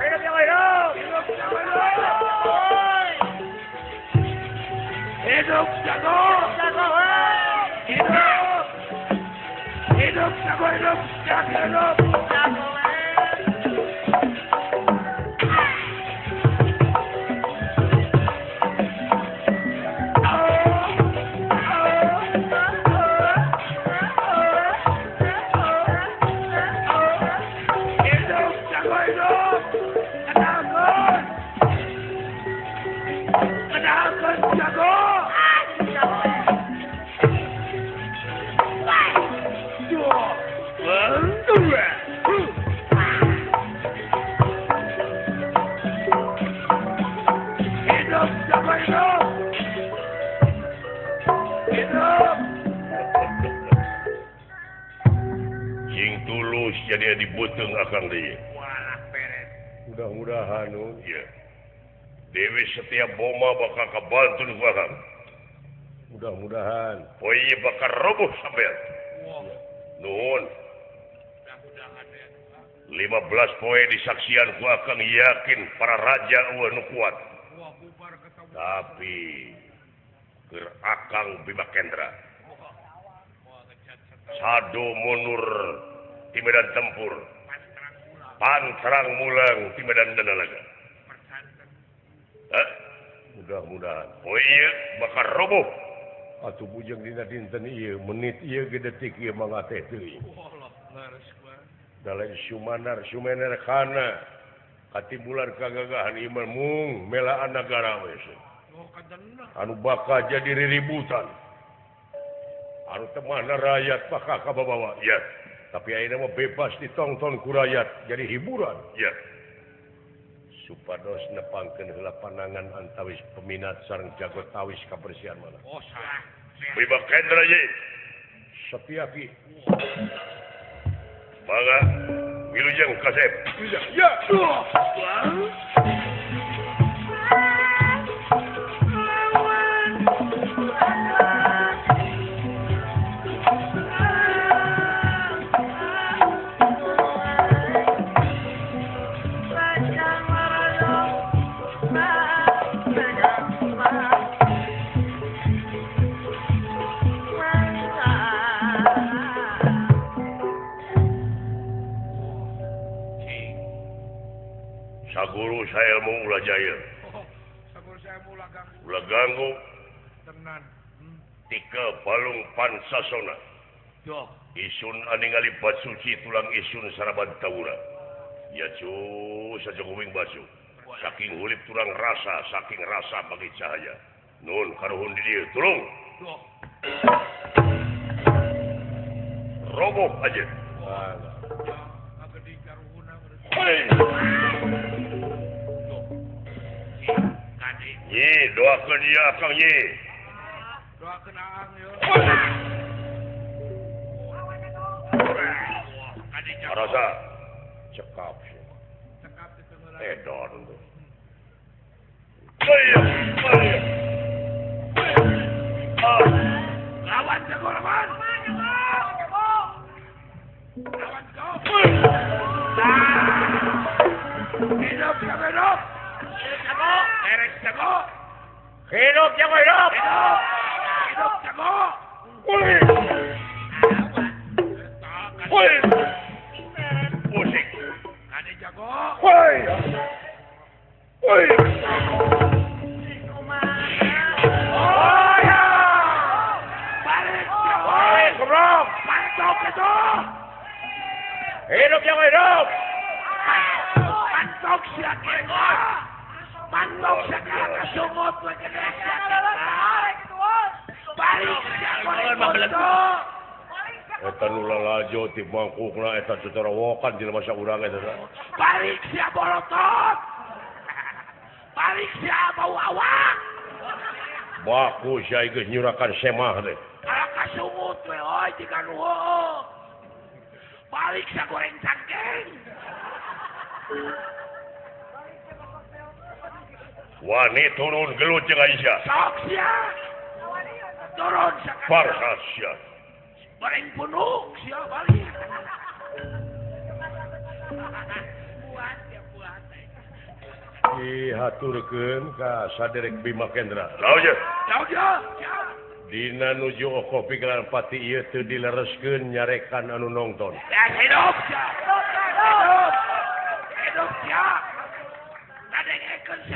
Hidup yang hidup. Hidup jago. Hidup jago. Jago. Hidup. Hidup jago hidup. Jago hidup. Jago. Jadi dibuteng akang deui. Walah beres. Mudah-mudahan nu. Iya. Dewi Setia Boma bakal kabantun ku akang. Mudah-mudahan. Poe ieu bakal roboh sampean. Wah. Nuhun. Mudah-mudahan ya. 15 poe disaksian ku akang yakin para raja eueuh nu kuat. Wah, bubar ketemu. Tapi keur akang Bima Kendra. Sado mundur di medan tempur, pantrang mulang di medan danalaga. Mudah-mudahan. Oh iya, bakal roboh. Atuh bujeng dina dinten ieu menit ieu ge detik ieu mangga teh teuing. Da lain Sumanar Sumener kana katimbulan kagagahan ieu mah mung melaan nagara we. Anu bakal jadi riributan. Anu temahna rakyat bakal kababawa. Ya. Tapi ayeuna mah bebas ditongton ku rakyat jadi hiburan. Ya. Supados nepangkeun heula panangan antawis peminat sareng jago tawis kabersihan mana. Oh, sah. Bima Kendra ye. Setiaki. Mangga wilujeng kasep. Ya. Saguru saelmu ulah jaya. Saguru saelmu ulah ganggu. Ulah ganggu. Tenan. Tika balung pansasona. Yo. Isun aningali basuci tulang isun saraban tawura. Ya cu sajokuwing basu. Saking hulip tulang rasa, saking rasa bagi cahaya. Nun karuhun di dieu, tulung. Yo. Roboh aja. Ya, agedi karuhunna. Hei. Nyi, doakeun ieu akang nyi. Doakeun aang yo. Rasa cekap sih. Cekap di tengah. Edon tuh. Lawan jago lawan. Lawan jago. Hidup jago hidup. Jago, erek jago. Hidup jago hidup. Hidup. Hidup jago. Woi. Woi. Musik. Kade jago. Woi. Woi. Oh ya. Balik jago. Woi, goblok. Pantok itu. Hidup jago hidup. Pantok sia kengor. Pantok sia kasungut we gede sia. Balik sia goreng bodoh. Eta nu lalajo ti mangkukna eta cocorowokan jelema saurang eta. Balik sia bolotot. Balik sia bau awak. Baku sia geus nyurakan semah teh. Kalah kasungut we oi jiga nu heueuh. Balik sia goreng cangkeng. Wani turun gelut jeung Aisyah. Sok sia. Turun sia. Parkas sia. Goreng punuk sia balik. Buat ya buat. Dihaturkeun ka saderek Bima Kendra. Naon ye? Naon ye? Dina nuju oko pikiran pati ieu teu dilereskeun nyarekan anu nongton. Ya hidup sia. Hidup. Hidup sia.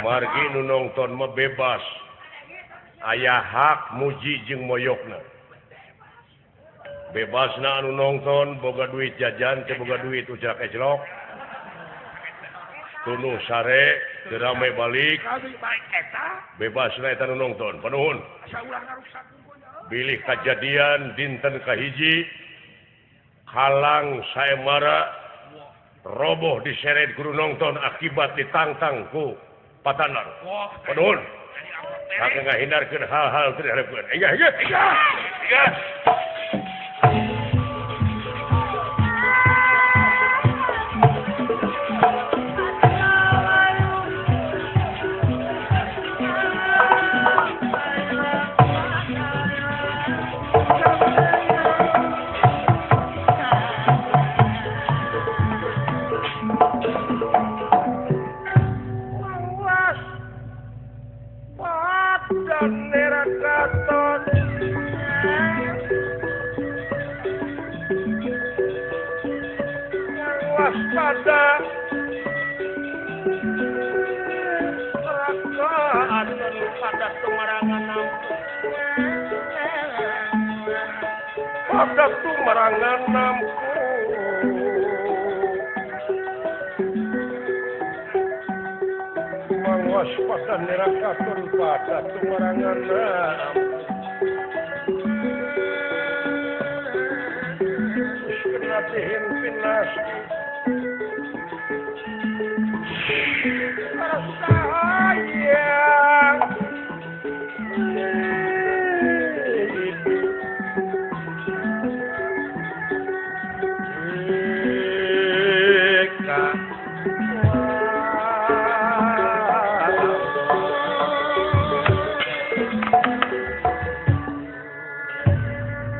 Margi nu nongton mah bebas. Aya hak muji jeung moyokna. Bebasna anu nongton boga duit jajan teu boga duit ucrak eclok. Tunuh sare teu rame balik. Bebasna eta nu nongton. Panuhun. Bilih kajadian dinten kahiji halang saemara roboh diseret guru nongton akibat ditangtang ku patanar. Panuhun. Maka ngahindarkeun hal-hal teu diharepkeun. Enggak, enggak, enggak. Enggak. Pada tumarangan nampu. pada tumarangan nampu mangwaspada neraka pada tumarangan nampu kena dihimpin nasi sayang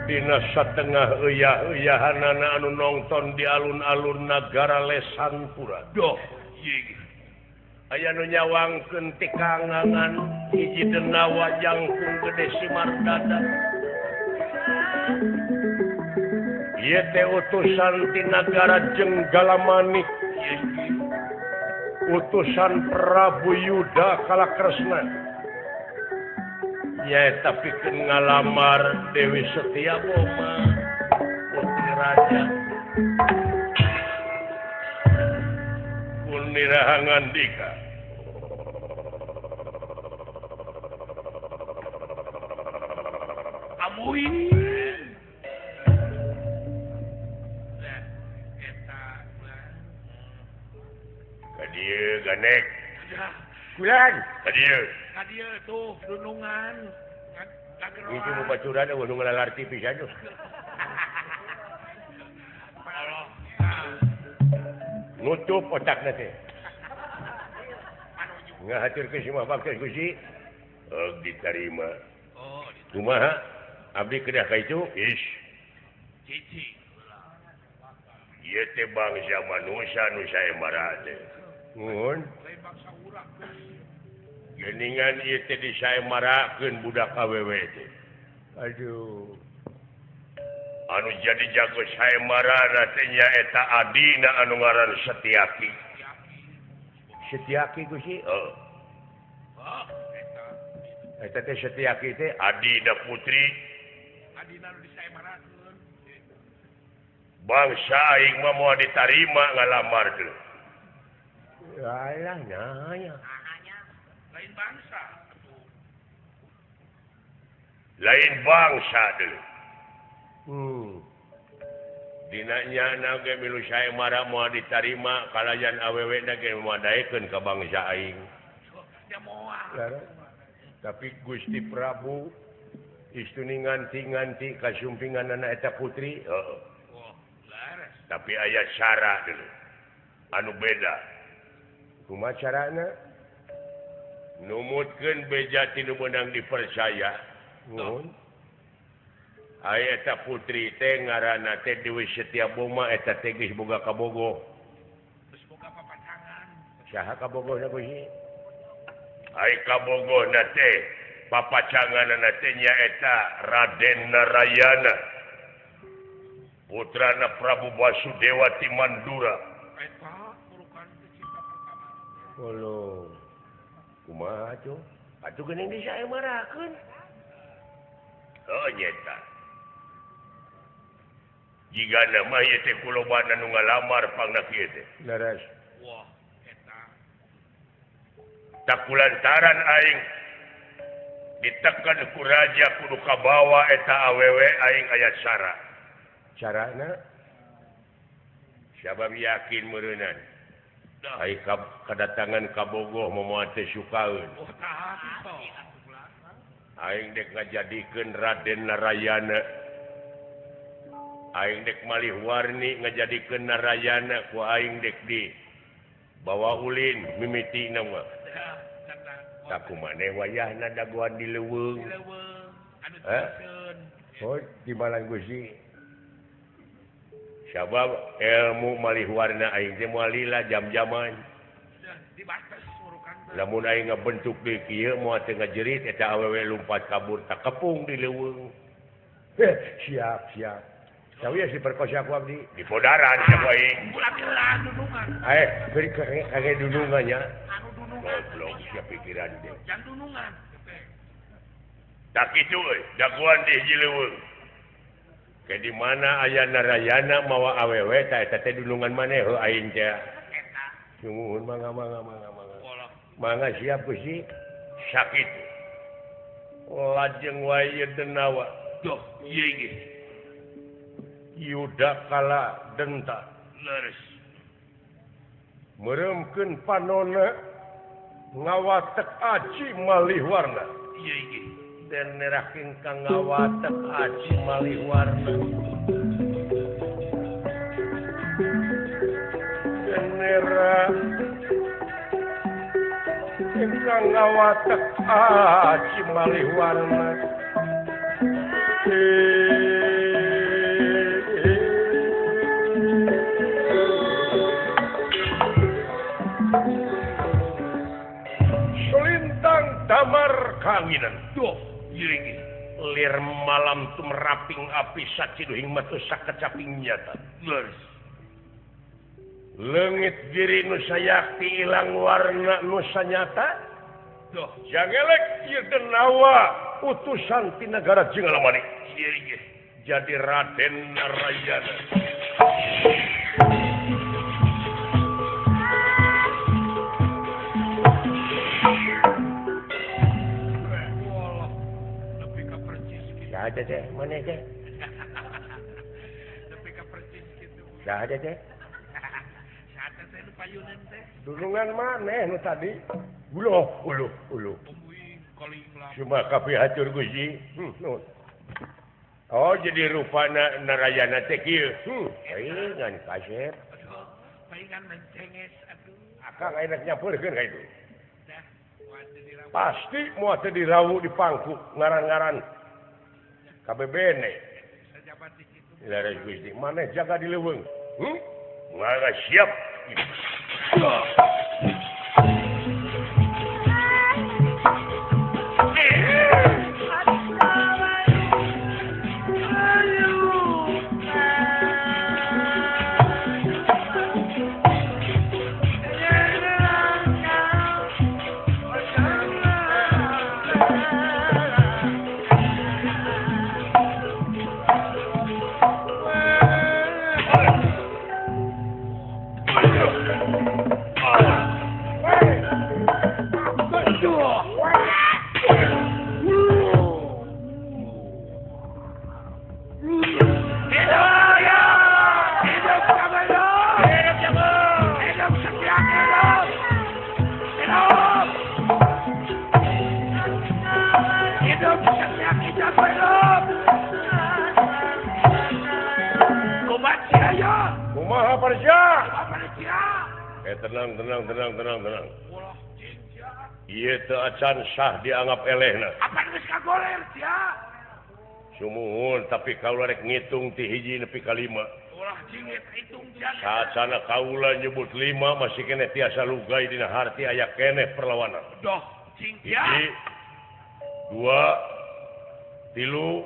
Dina satengah eyah-eyahanana anu nongton di alun-alun nagara Lesanpura. Doh, aya nu nyawangkeun ti kangangan hiji denawa jangkung gede Simardada. Ieu teh utusan ti nagara Jenggalamanik. Utusan Prabu Yuda Kalakresna. Nyaeta pikeun ngalamar Dewi Setiaboma putri raja. Kuniraha ngandika. Amuin. Ka dieu ganek. Kulan. Ka dieu. Ka dieu tuh dunungan. Itu baturan eueuh nu ngalalar TV pisan tuh. Nutup otakna teh. Ngahaturkeun si mah baktos Gusti. Oh, diterima. Oh, kumaha? Abdi kedah ka itu? Ish. Cici. Ieu teh bangsa manusia nu saembara teh. Nuhun. Lain bangsa urang. Geningan ieu teh disaemarakeun budak awewe teh. Aduh. Anu jadi jago saembarana teh nyaeta adina anu ngaran Setiaki. Setiaki Gusti? Heeh. Eta teh Setiaki teh adina putri. Adina nu disaembarakeun. Bangsa aing mah moal ditarima ngalamar teh. Alah nanya. Lain bangsa. Lain bangsa dulu. Dina nyana ge milu saembara moal ditarima kalayan awewe na ge moal daekeun ka bangsa aing. Ya moal. Tapi Gusti Prabu istuni nganti-nganti kasumpinganana eta putri. Heeh. Oh, laras. Tapi aya cara dulu. Anu beda. Kumaha carana? Numutkeun beja ti nu meunang dipercaya. Nuhun. Aya eta putri teh ngaranna teh Dewi Setiaboma eta teh geus boga kabogoh. Geus boga papacangan. Saha kabogohna Gusti? Ai kabogohna teh papacanganna teh nyaeta Raden Narayana. Putrana Prabu Basudewa ti Mandura. Eta merupakan cinta pertama. Halo. Kumaha atuh? Atuh geuning disaemarakeun. Oh nyeta. Jigana mah ieu teh kulobana nu ngalamar pangna kieu teh. Leres. Wah, eta. Tak kulantaran aing ditekan ku raja kudu kabawa eta awewe aing aya cara. Carana? Sabab yakin meureunan. Ai kadatangan kabogoh moal teh sukaeun. Oh, tah Aing dek ngajadikeun Raden Narayana. Aing dek malih warni ngajadikeun Narayana ku aing dek di bawa ulin mimitina mah. Tak kumaneh wayahna dagoan di leuweung. Anu Oh, timbalan Gusti. Sabab ilmu malih warna aing teh moal lila jam-jaman. Dibates murukan. Lamun aing ngabentuk deui kieu moal teu ngajerit eta awewe lumpat kabur tak kepung di leuweung. Siap, siap. Sawieu diperkosa ku abdi. Di podaran sia aing. Ulah dunungan. Beri kage dunungan nya. Anu dunungan. Goblok sia pikiran teh. Jang dunungan. Tak kitu euy, dagoan di hiji leuweung. Ke di mana aya Narayana mawa awewe ta eta teh dulungan maneh heuh aing teh. Sumuhun mangga mangga mangga mangga. Mangga siap Gusti. Sakitu. Lajeng wae denawa. Duh, ieu ge. Yuda kala denta. Leres. Meremkeun panona ngawatek aci malih warna. Ieu ge. Den neraking kang ngawatek aci malih warna. Den nerah ingkang ngawatek aci malih warna. Selintang damar kanginan. Duh, ieu ge. Lir malam tumeraping api saciduhing matu sakecaping nyata. Leres. Leungit diri nu sayakti ilang warna nu sanyata. Duh, jangelek ieu denawa utusan ti nagara Jinggalamani. Ieu ge. Jadi Raden Narayana. Nepi ka percis kitu. Saha teh maneh teh? Nepi ka percis kitu. Saha teh? Saha teh nu payunan teh? Dulungan maneh nu tadi. Uluh, uluh, uluh. Cuma kabeh hatur Gusti. Nuhun. Oh, jadi rupana Narayana teh kieu. Paingan kasep. Aduh, paingan mencenges aduh. Akang enak nyampeurkeun ka itu. Dah, moal teu dirawu. Pasti moal teu dirawu di pangku ngaran-ngaran KBBN. Sajabat di kitu. Leres Gusti, maneh jaga di leuweung. Mangga siap. Tenang, tenang, tenang, tenang, tenang. Ieu teu acan sah dianggap elehna. Apa geus kagoler sia? Sumuhun, tapi kaula rek ngitung ti hiji nepi ka 5. Ulah jingit hitung sia. Saacana kaula nyebut 5 masih keneh tiasa lugai dina harti aya keneh perlawanan. Doh, cing sia. 1, 2, 3.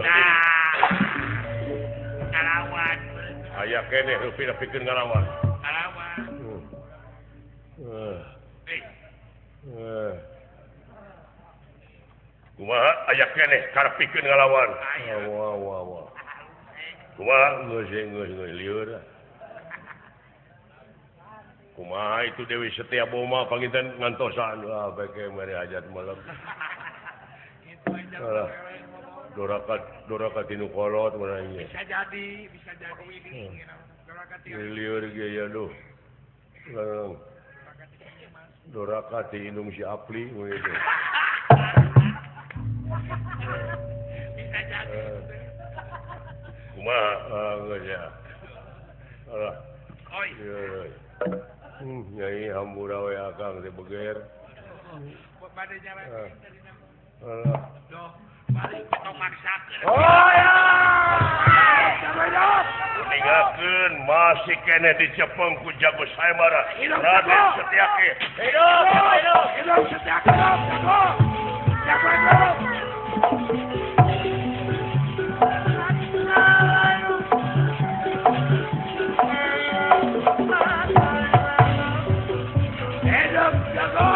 Nah. Ngalawan. Aya keneh rupina pikeun ngalawan. Ngalawan. Kumaha aya keneh karepikeun ngalawan. Wah wah wah. Kumaha geus geus geus lieur. Kumaha itu Dewi Setia Boma panginten ngantosan. Wah beke mere hajat malam. Alah. Doraka tinu kolot mana ieu. Bisa jadi, bisa jadi ini. Doraka ti lieur ge ya duh. Doraka ti indung si Apli gitu. Bisa jadi. Kumaha geus ya. Alah. Oi. Nyai hampura we akang teh beger. Bade nyarakeun tadi nama. Alah. Duh, balik tong maksakeun. Oh ya. Ningakeun masih keneh dicepeng ku jago Saemara. Raden Setyaki. Hidup, hidup, hidup Setyaki, jago. Jago hidup. Hidup jago.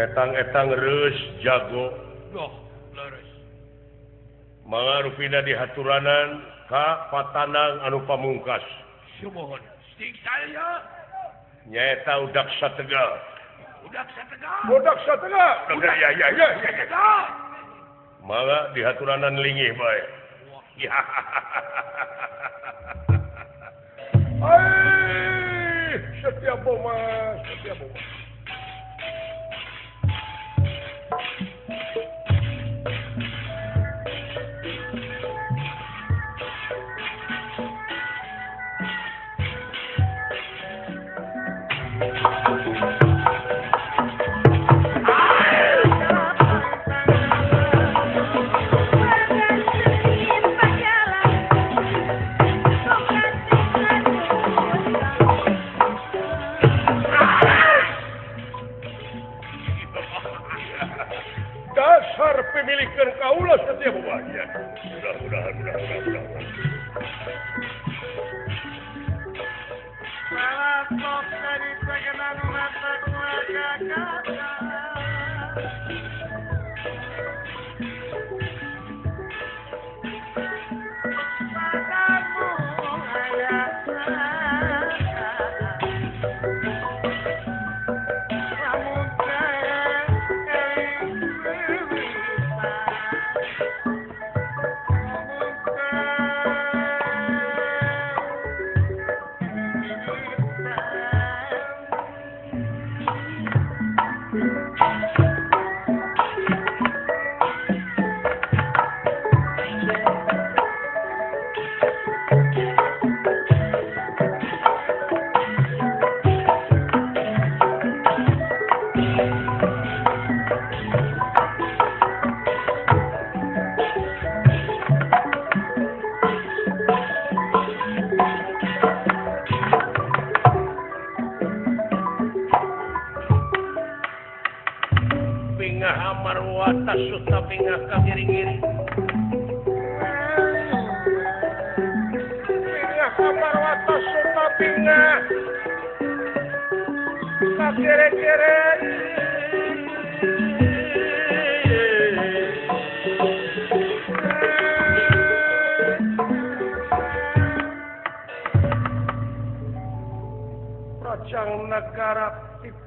Etang-etang reus jago. Doh, leres. Mangarupina dihaturanan ka patanang anu pamungkas. Sumuhun. Sing saya. Nyaeta Udaksa Tegal. Udaksa Tegal. Udaksa Tegal. Udah ya ya ya ya. Mangga dihaturanan lingih bae. Ya. Ai, Setia Boma, Setia Boma. Pemilikan kaula setiap wajah. Mudah-mudahan, mudah-mudahan, mudah-mudahan.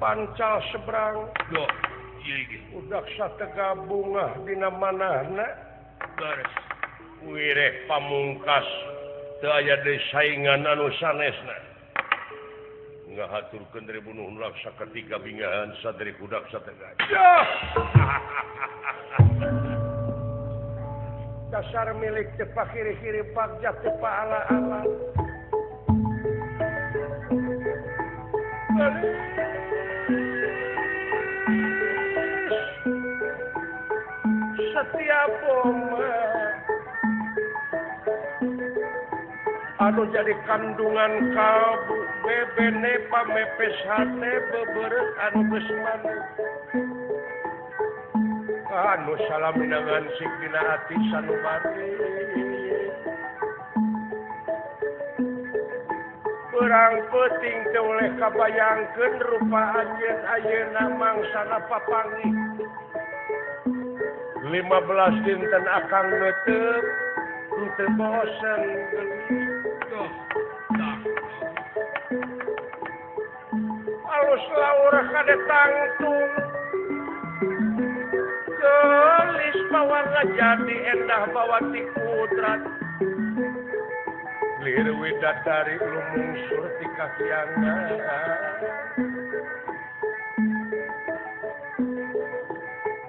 Pancal seberang. Duh, ieu ge. Udaksa Tegal bungah dina manahna. Leres. Wireh pamungkas teu aya deui saingan anu sanesna. Ngahaturkeun ribunuh laksa ketika bingahan sadri Udaksa Tegal. Yah! Dasar milik teu pakiri-kiri bagja teu paala-ala. Setia Boma anu jadi kandungan kalbu bebene pamepes hate beberek anu geus manuk anu salaminangan sik dina ati sanubari perang peuting teu oleh kabayangkeun rupa anjeun ayeuna mangsana papanggih 15 dinten akang neuteub teu bosen Duh, tah. Alus laur kade tangtung geulis mawarna jadi endah bawa ti kudrat lir widadari lumungsur ti kahyangan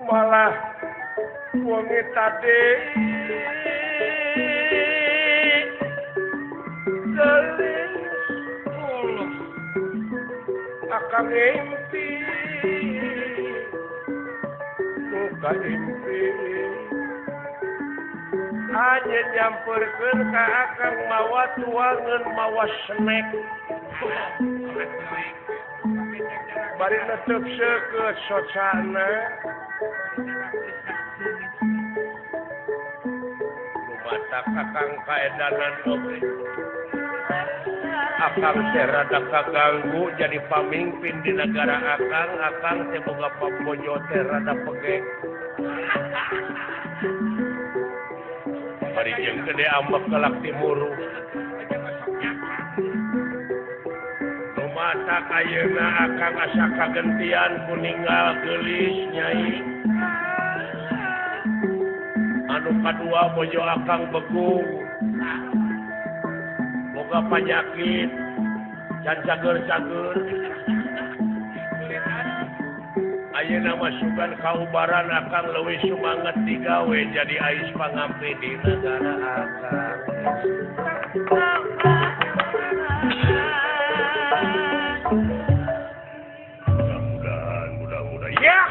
malah wengi tadi gelis akang impi muka impi hanya nyamperkeun ka akang mawa tuangeun mawa snack bari netep seukeut socana lumatak akang kaedanan oge. Akang teh rada kaganggu jadi pamimpin di negara akang, akang teh boga pambojo teh rada pegek. Bari jeung gede ambek kelak timuru. Mata ayeuna akang asa kagentian ku ninggal geulis nyai. Anu kadua bojo akang begung. Boga panyakit can cager-cager. Ayeuna mah sugan kaubaran akang leuwih sumanget digawe jadi ais pangampi di negara akang. Mudah-mudahan ya.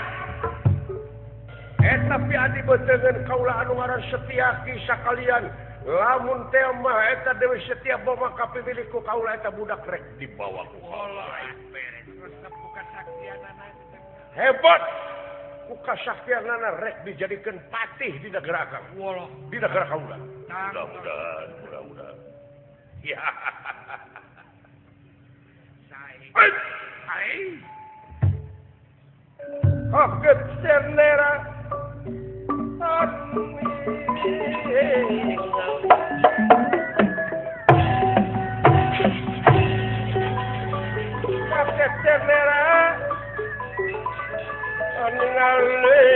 Tapi adi betengan kaula anu ngaran Setiaki sakalian lamun teh mah eta Dewi Setia boma kapimilih ku kaula eta budak rek dibawa ku kaula. Hebat ku kasaktianana rek dijadikeun patih di negara akang. Di negara kaula. Mudah-mudahan, mudah-mudahan. Ya. Ai. Kaget cernera. Kaget cernera. Ningali.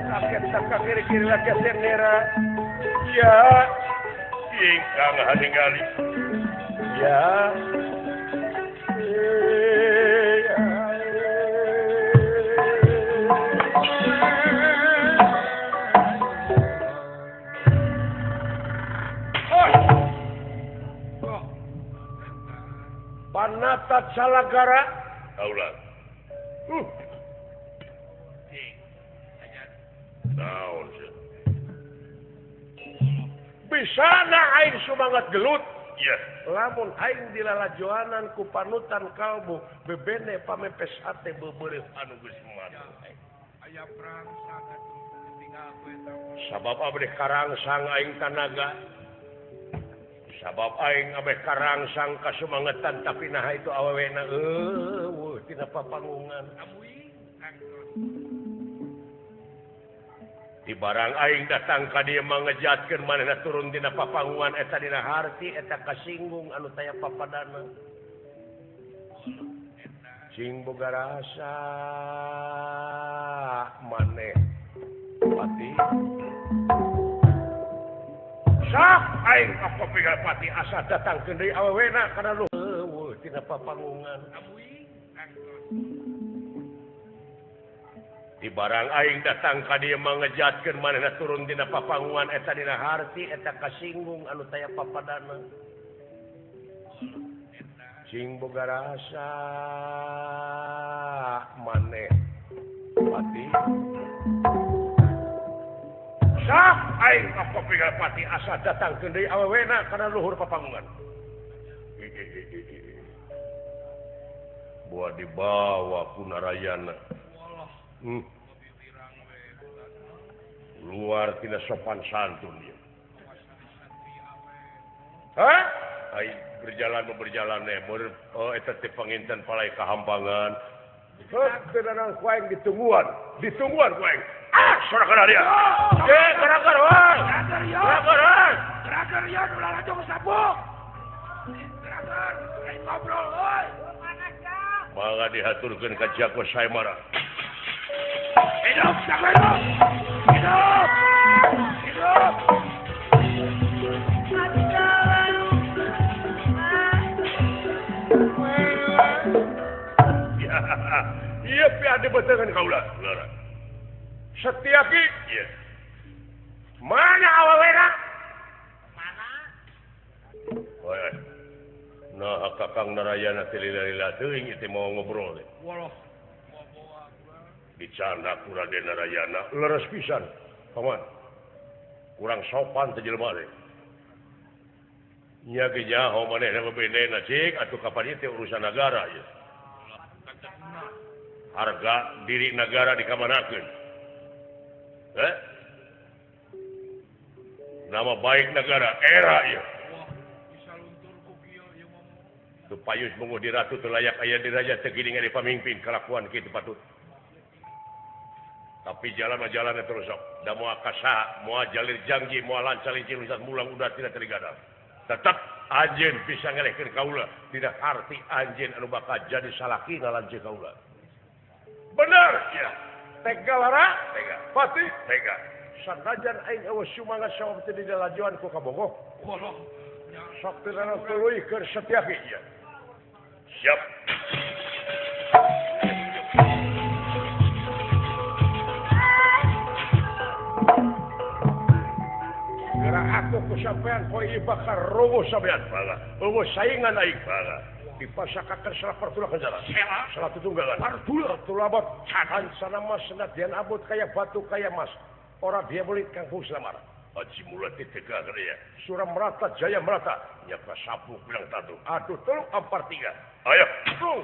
Kaget sakakiri-kiri lagi cernera. Ya. Ingkang haningali. Ya. Panata Calagara. Kaula. Naon sih? Bisana aing sumangat gelut. Iya. Lamun aing dilalajoanan ku panutan kalbu bebene pamepes ate beubeureuh anu geus mati. Aya perang sangat tinggal ku eta. Sabab abdi karangsang aing tanaga. Sabab aing abeh karangsang kasumangetan tapi naha itu awewena eueuh tina papangungan. Di barang aing datang ka dieu mangejatkeun manehna turun tina papangungan eta dina harti eta kasinggung anu taya papadana. Cing boga rasa maneh pati. Sok aing kakopigal pati asa datang deui awewena kana luhur tina papangungan. Di barang aing datang ka dieu mangejatkeun manehna turun tina papangungan eta dina harti eta kasinggung anu taya papadana. Cing boga rasa maneh pati. Sok aing kakopigal pati asa datang deui awewena kana luhur papangungan. Buat dibawa ku Narayana. Luar tidak sopan santun dia. Hah? Ai berjalan berjalan oh eta teh panginten palai kahampangan. Heuh teu danang ku aing ditungguan, ditungguan ku aing. Ah, sora dia. Eh, geraker woi. Geraker woi. Geraker ya ulah lajong sabuk. Geraker, aing ngobrol woi. Mangga dihaturkeun ka Jago Saimara. Hidup, Jago hidup. Hidup. Hidup. Iya, piade betengan kaula. Lara. Setiaki. Iya. Mana awewena? Mana? Oi. Nah, Kakang Narayana teh lila-lila teuing ieu teh mau ngobrol teh. Waloh. Dicanda ku Raden Narayana leres pisan. Paman. Kurang sopan teh jelema teh. Nya ge nyaho manehna bebendena cik atuh kapan ieu teh urusan nagara ieu. Harga diri nagara dikamanakeun. Eh? Nama baik negara era ieu. Teu payus munguh di ratu teu layak aya di raja teu geuning ari pamimpin kalakuan kitu patut. Tapi jalan mah jalan terus sok. Da moal kasaha, moal jalir janji, moal lancar lincir usah mulang udah tidak tergadang. Tetap anjeun bisa ngelehkeun kaula, tidak arti anjeun anu bakal jadi salaki ngalanceuk kaula. Bener ya. Tega lara, tega. Pasti tega. Sanajan aing eueuh sumangat sawab teu dilalajoan ku kabogoh. Walah. Sok teu tuluy keur Setiaki ya. Siap. Aku ku sampean poe ieu bakal rogoh sampean. Eueuh saingan aing. Dipasakakeun salah partula kanjara. Salah tutunggalan. Partula tulabot hansana mas senadyan abot kaya batu kaya mas. Ora dia boleh kang lamar. Aji mula teh tega ya. Sura merata jaya merata. Nyapa sapu bilang tadu. Aduh tolong ampar tiga. Ayo. Tolong.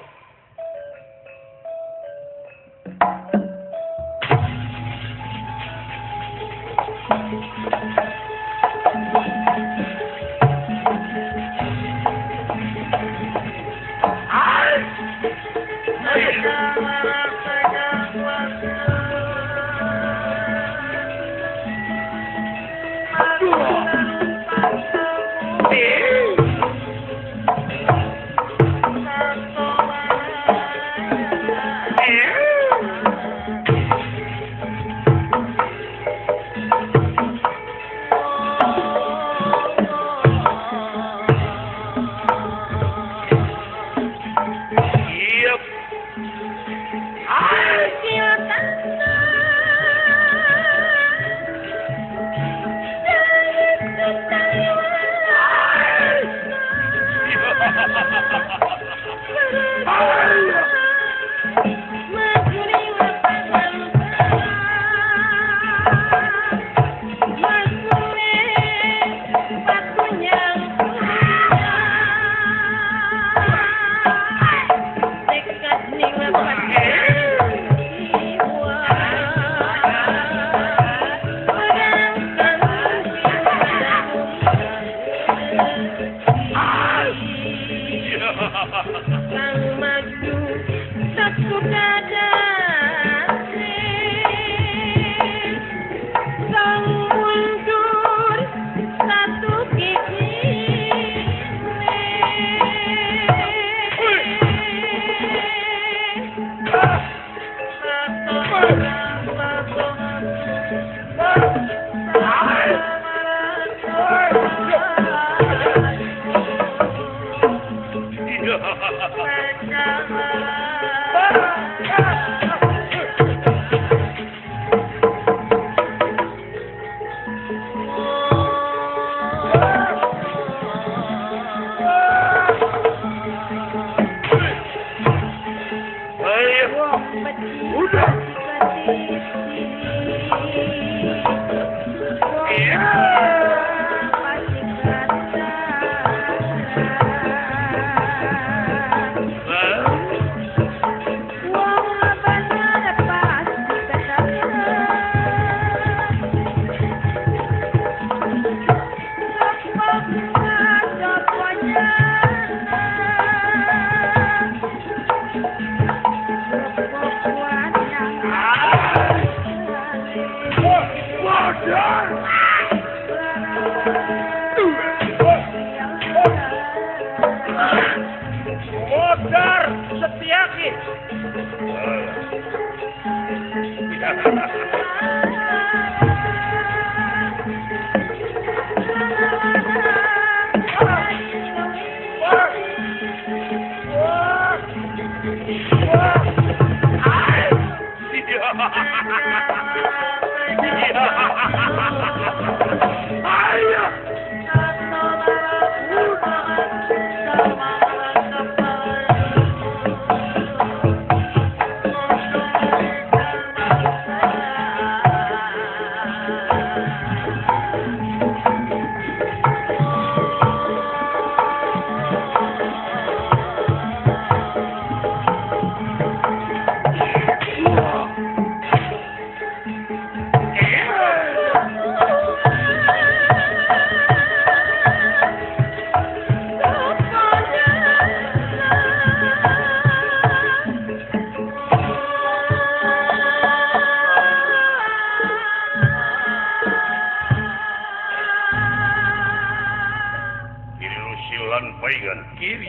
Lusi lan Paingan. Kiri.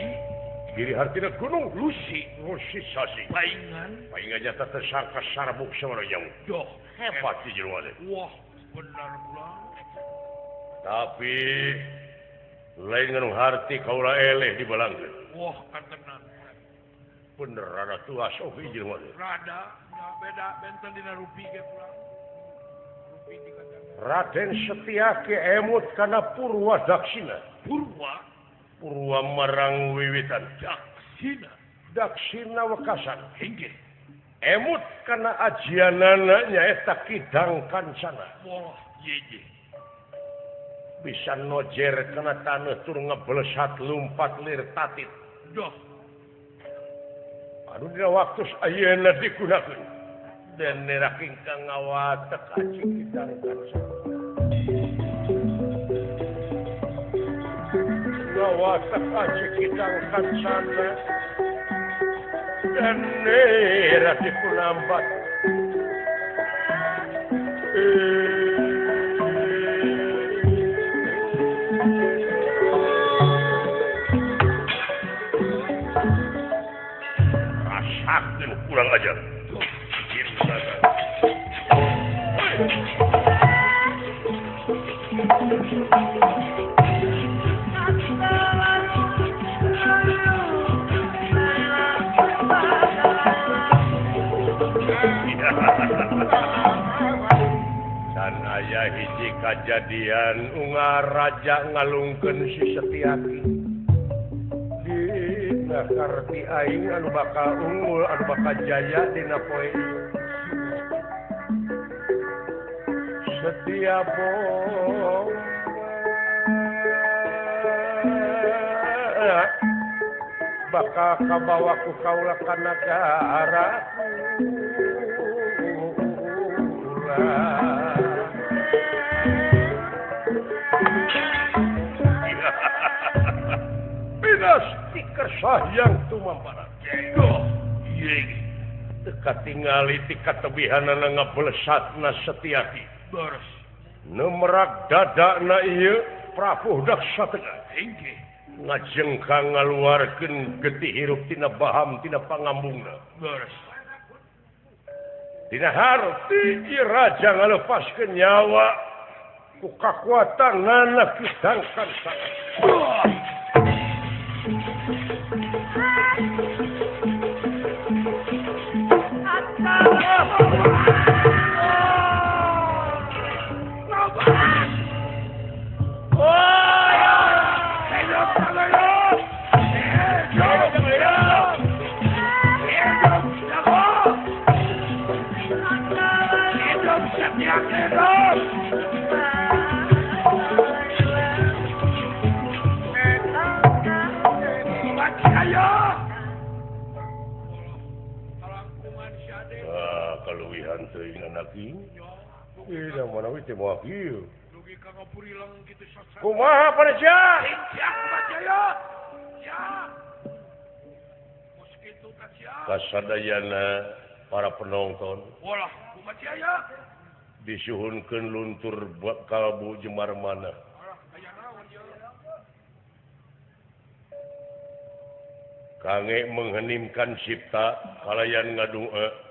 Giri hartina gunung Lusi. Lusi sasi. Paingan. Paingan nyata tersangka sarbuk sabaraha jauh. Doh, hebat si jelema teh. Wah, benar pulang. Tapi lain nganu harti kaula eleh dibalangkeun. Wah, katenan. Bener rada tuas oge jelema teh. Rada, beda benten dina rupi ge pulang. Rupi dikatakan. Raden Setiaki emut kana Purwa Daksina. Purwa? Purwa marang wiwitan. Daksina. Daksina wekasan. Inggih. Emut kana ajianana nyaeta Kidang Kancana. Wah, ye. Bisa nojer kana taneuh tur ngeblesat lumpat lir tatit. Doh. Anu dina waktu ayeuna digunakeun. Dan nerak ingkang ngawatek aji Kidang Kancana. Ngawatek aji Kidang Kancana. Dan nerak dipunambat. Rasakeun kurang ajar. Dan aya hiji kajadian unga raja ngalungkeun si Setiaki. Dina karti aing anu bakal unggul anu bakal jaya dina poe ieu. Setia bong bakal kabawa ku kaula ka nagara kula. Binas tikar sahyang tumamparan. Teka tingali tika tebihanana ngablesatna Setiaki. Beres. Nemerak dadana ieu Prabu Daksa Tengah. Inggih. Ngajengkang ngaluarkeun getih hirup tina baham tina pangambungna. Beres. Dina harti ieu raja ngalepaskeun nyawa ku kakuatanana Kidang Kancana. Kaluwihan teuing anak ieu. Ih, mana we teh moal kieu. Dugi ka ngapurilang kitu sasar. Kumaha pareja? Siap kumaha jaya. Siap. Mos kitu tah siap. Kasadayana para penonton. Walah, kumaha jaya? Disuhunkeun luntur kalbu jemar mana. Kange mengheningkan cipta kalayan ngadua.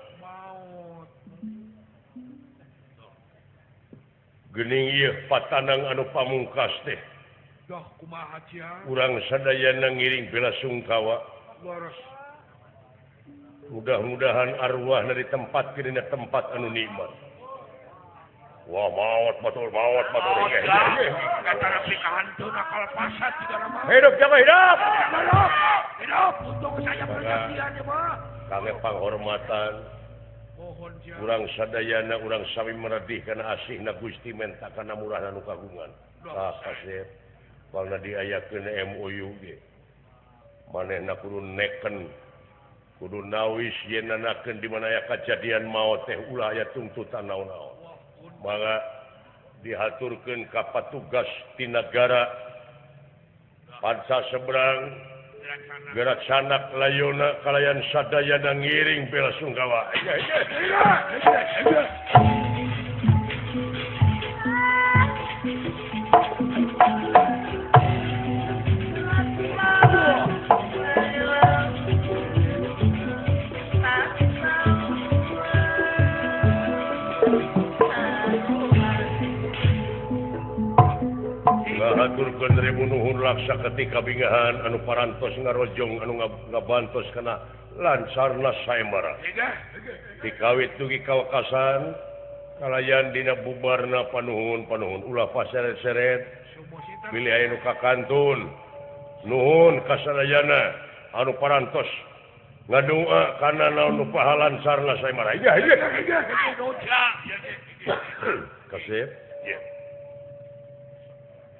Gening ieu patanang anu pamungkas teh. Doh kumaha cia? Urang sadayana ngiring bela sungkawa. Leres. Mudah-mudahan arwahna ditempatkeun dina tempat anu nikmat. Wah, maot batur, maot batur. Katara pikahanteuna kalepasat sigana mah. Hidup jaga hidup. Hidup. Hidup untuk saya perjanjian mah. Kami panghormatan. Urang sadayana urang sami meredih kana asihna Gusti menta kana murahna nu kagungan. Tah kasep pangna diayakeun MOU ge. Manehna kudu neken, kudu nawis yen nanakeun di mana aya kajadian maot teh ulah aya tuntutan naon-naon. Mangga dihaturkeun ka patugas ti nagara Pansa seberang gerak sanak layona kalayan sadayana ngiring bela sungkawa. Paduraksa ketika bingahan anu parantos ngarojong anu ngabantos kana lancarna sayembara. Dikawit dugi kawakasan kalayan dina bubarna panuhun-panuhun ulah paseret-seret bilih aya nu kakantun nuhun kasadayana anu parantos ngadua kana naon nu pahalancarna sayembara. Kasep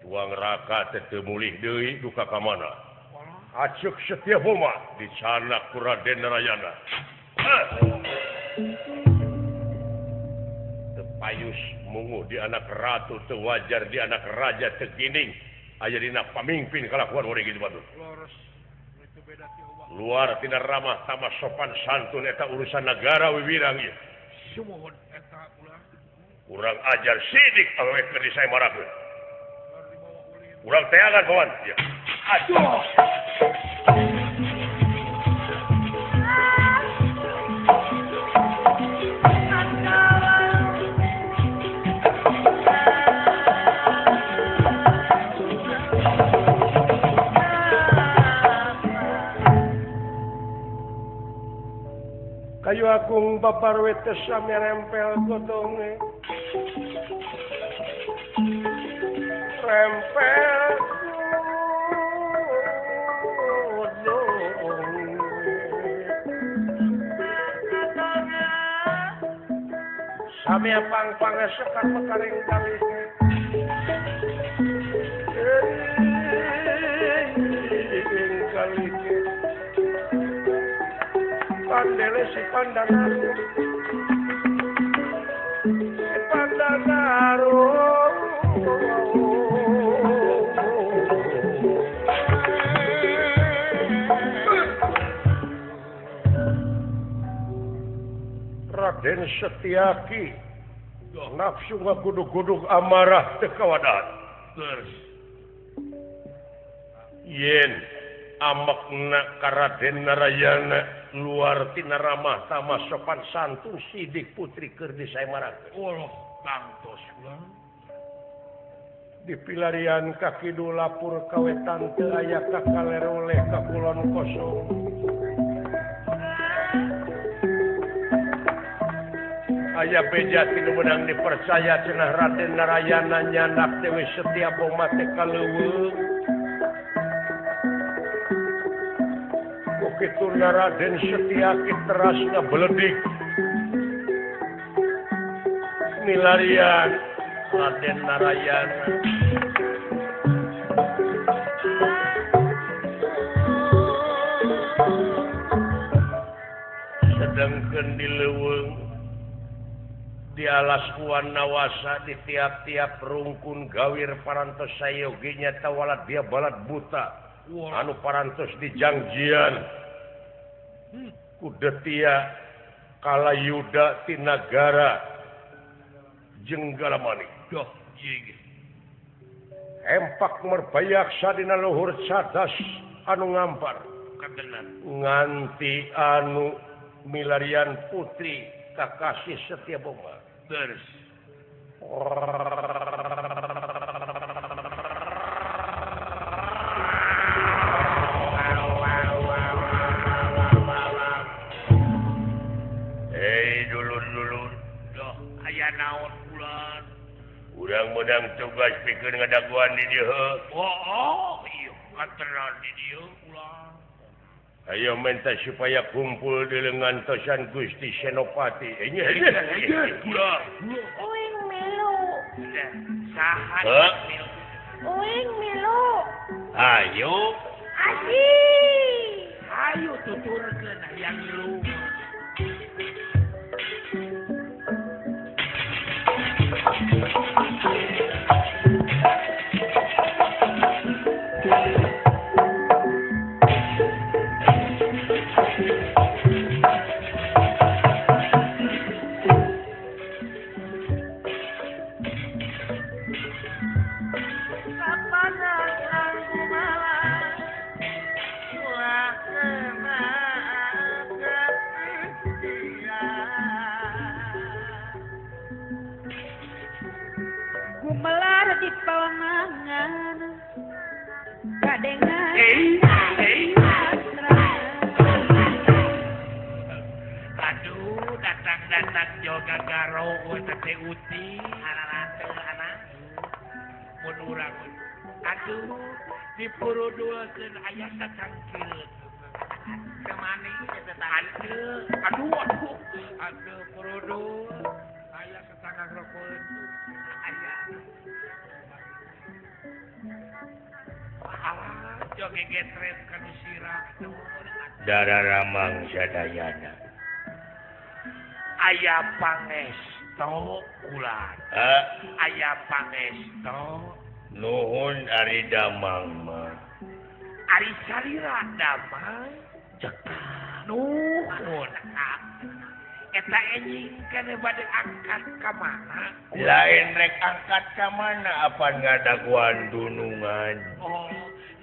tuang raka teh teu mulih deui duka ka mana Aceuk Setia Boma dicanak ku Raden Narayana. Payus munguh di anak ratu teu wajar di anak raja teu gining aya dina pamimpin kalakuan urang kitu batur. Luar tina ramah tamah sopan santun eta urusan nagara wiwirang ieu. Sumuhun eta ulah. Urang ajar sidik awewe keur disayembarakeun. Urang teangan kawan. Ya. Aduh. Kayu akung babar we teh sami rempel godonge. Rempel godonge. Sami pang-pang sekar mekaring galih. Galih. Pandele si Pandanaru, si Pandanaru. Raden Setiaki nafsu ngagudug-gudug amarah teu kawadan. Yen amakna ka Raden Narayana luar tina ramah tamah sopan santun sidik putri keur disayembarakeun. Allah tangtos ulah. Dipilarian ka kidul lapur ka wetan teu aya ka kaler oleh ka kulon kosong. Aya beja tinu meunang dipercaya cenah Raden Narayana nyandak Dewi Setia Boma teh ka leuweung. Kitu Raden Setiaki teras ngabeledik milarian Raden Narayana. Sedangkeun di leuweung di alas Wanawasa di tiap-tiap rungkun gawir parantos sayogi nyata walad dia balad buta anu parantos dijangjian kudetia kalayuda tinagara Jenggalamani. Doh jing empak merbayaksa dina luhur cadas anu ngampar kadenan nganti anu milarian putri kakasih Setia Boma. Terus naon bulan urang meunang tugas pikeun ngadaguan di dieu. Oh, iya katenan di dieu ulah. Ayo minta supaya kumpul di lengan tosan Gusti Senopati. Ulah. Uing milu. Saha milu? Uing milu. Ayo. Aji. Ayo tuturkeun hayang milu. Kapanan gagaro we teh uti ararate anak mun urang aduh dipurudulkeun aya sacangkireun kemani eta aduh aduh aduh aduh purudul aya satanggang rokoeun aya alah joge getret kanu sirah Dara Ramang sadayana aya pangesto ulan aya pangesto nuhun ari damang mah ari salira damang cekap nuhun eta enjing kene bade angkat ka mana lain rek angkat ka mana apan ngadaguan dunungan oh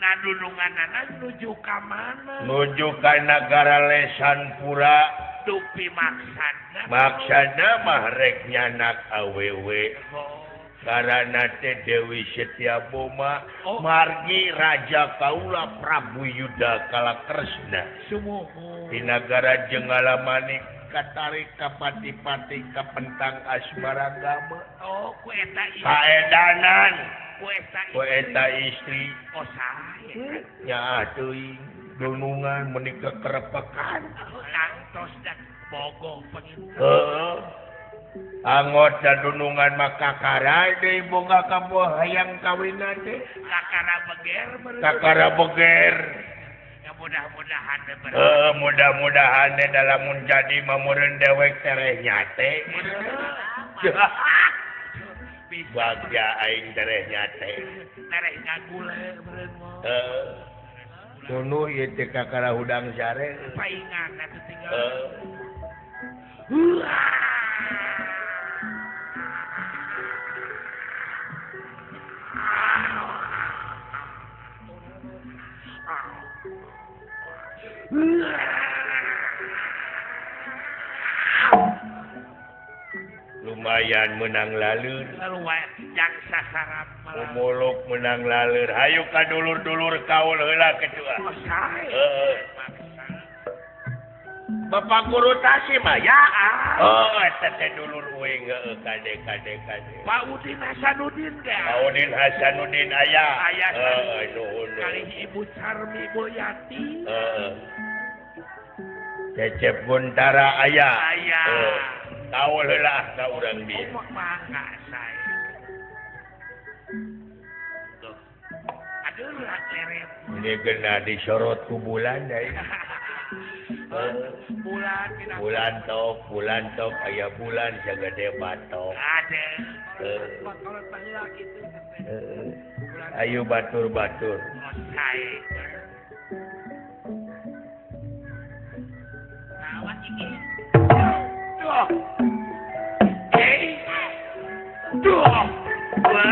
nah dununganana nuju ka mana nuju ka nagara Lesan Pura dupi maksana maksana mah rek nyanak awewe oh. Karana teh Dewi Setiaboma oh. Margi Raja Kaula Prabu Yuda Kalakresna sumuhun di nagara Jenggala Manik katarik kapati-pati kapentang asmaragama oh ku eta istri kaedanan ku eta ku eta istri oh sae nya teuing dunungan meuni kekerepekan tangtos dak bogoh panginten heeh angot dan dunungan mah kakara deui boga kaboh hayang kawinna teh kakara beger kakara beger ya mudah-mudahan mudah-mudahan dalam jadi mamureun dewek tereh nyate bagja aing tereh nyate tereh ngagule meureun mah tunuh ieu teh kakara hudang sare paingan atuh tinggal Lumayan menang lalur jang sasarap umuluk menang lalur hayu ka dulur-dulur kaul heula ketua oh sae heeh Bapak guru Tasim mah ya oh eta teh dulur uing heueuh kade kade kade Pak Udin Hasanuddin teh Pak Udin Hasanuddin aya aya heeh nuhun kali Ibu Carmi Boyati heeh Cecep Guntara aya aya kaul heula ka urang dieu oh mangga sae tuh aduh leret ini geuna disorot ku bulan deui bulan bulan top aya bulan sagede batok ade ayo batur-batur sae awas iki dua dua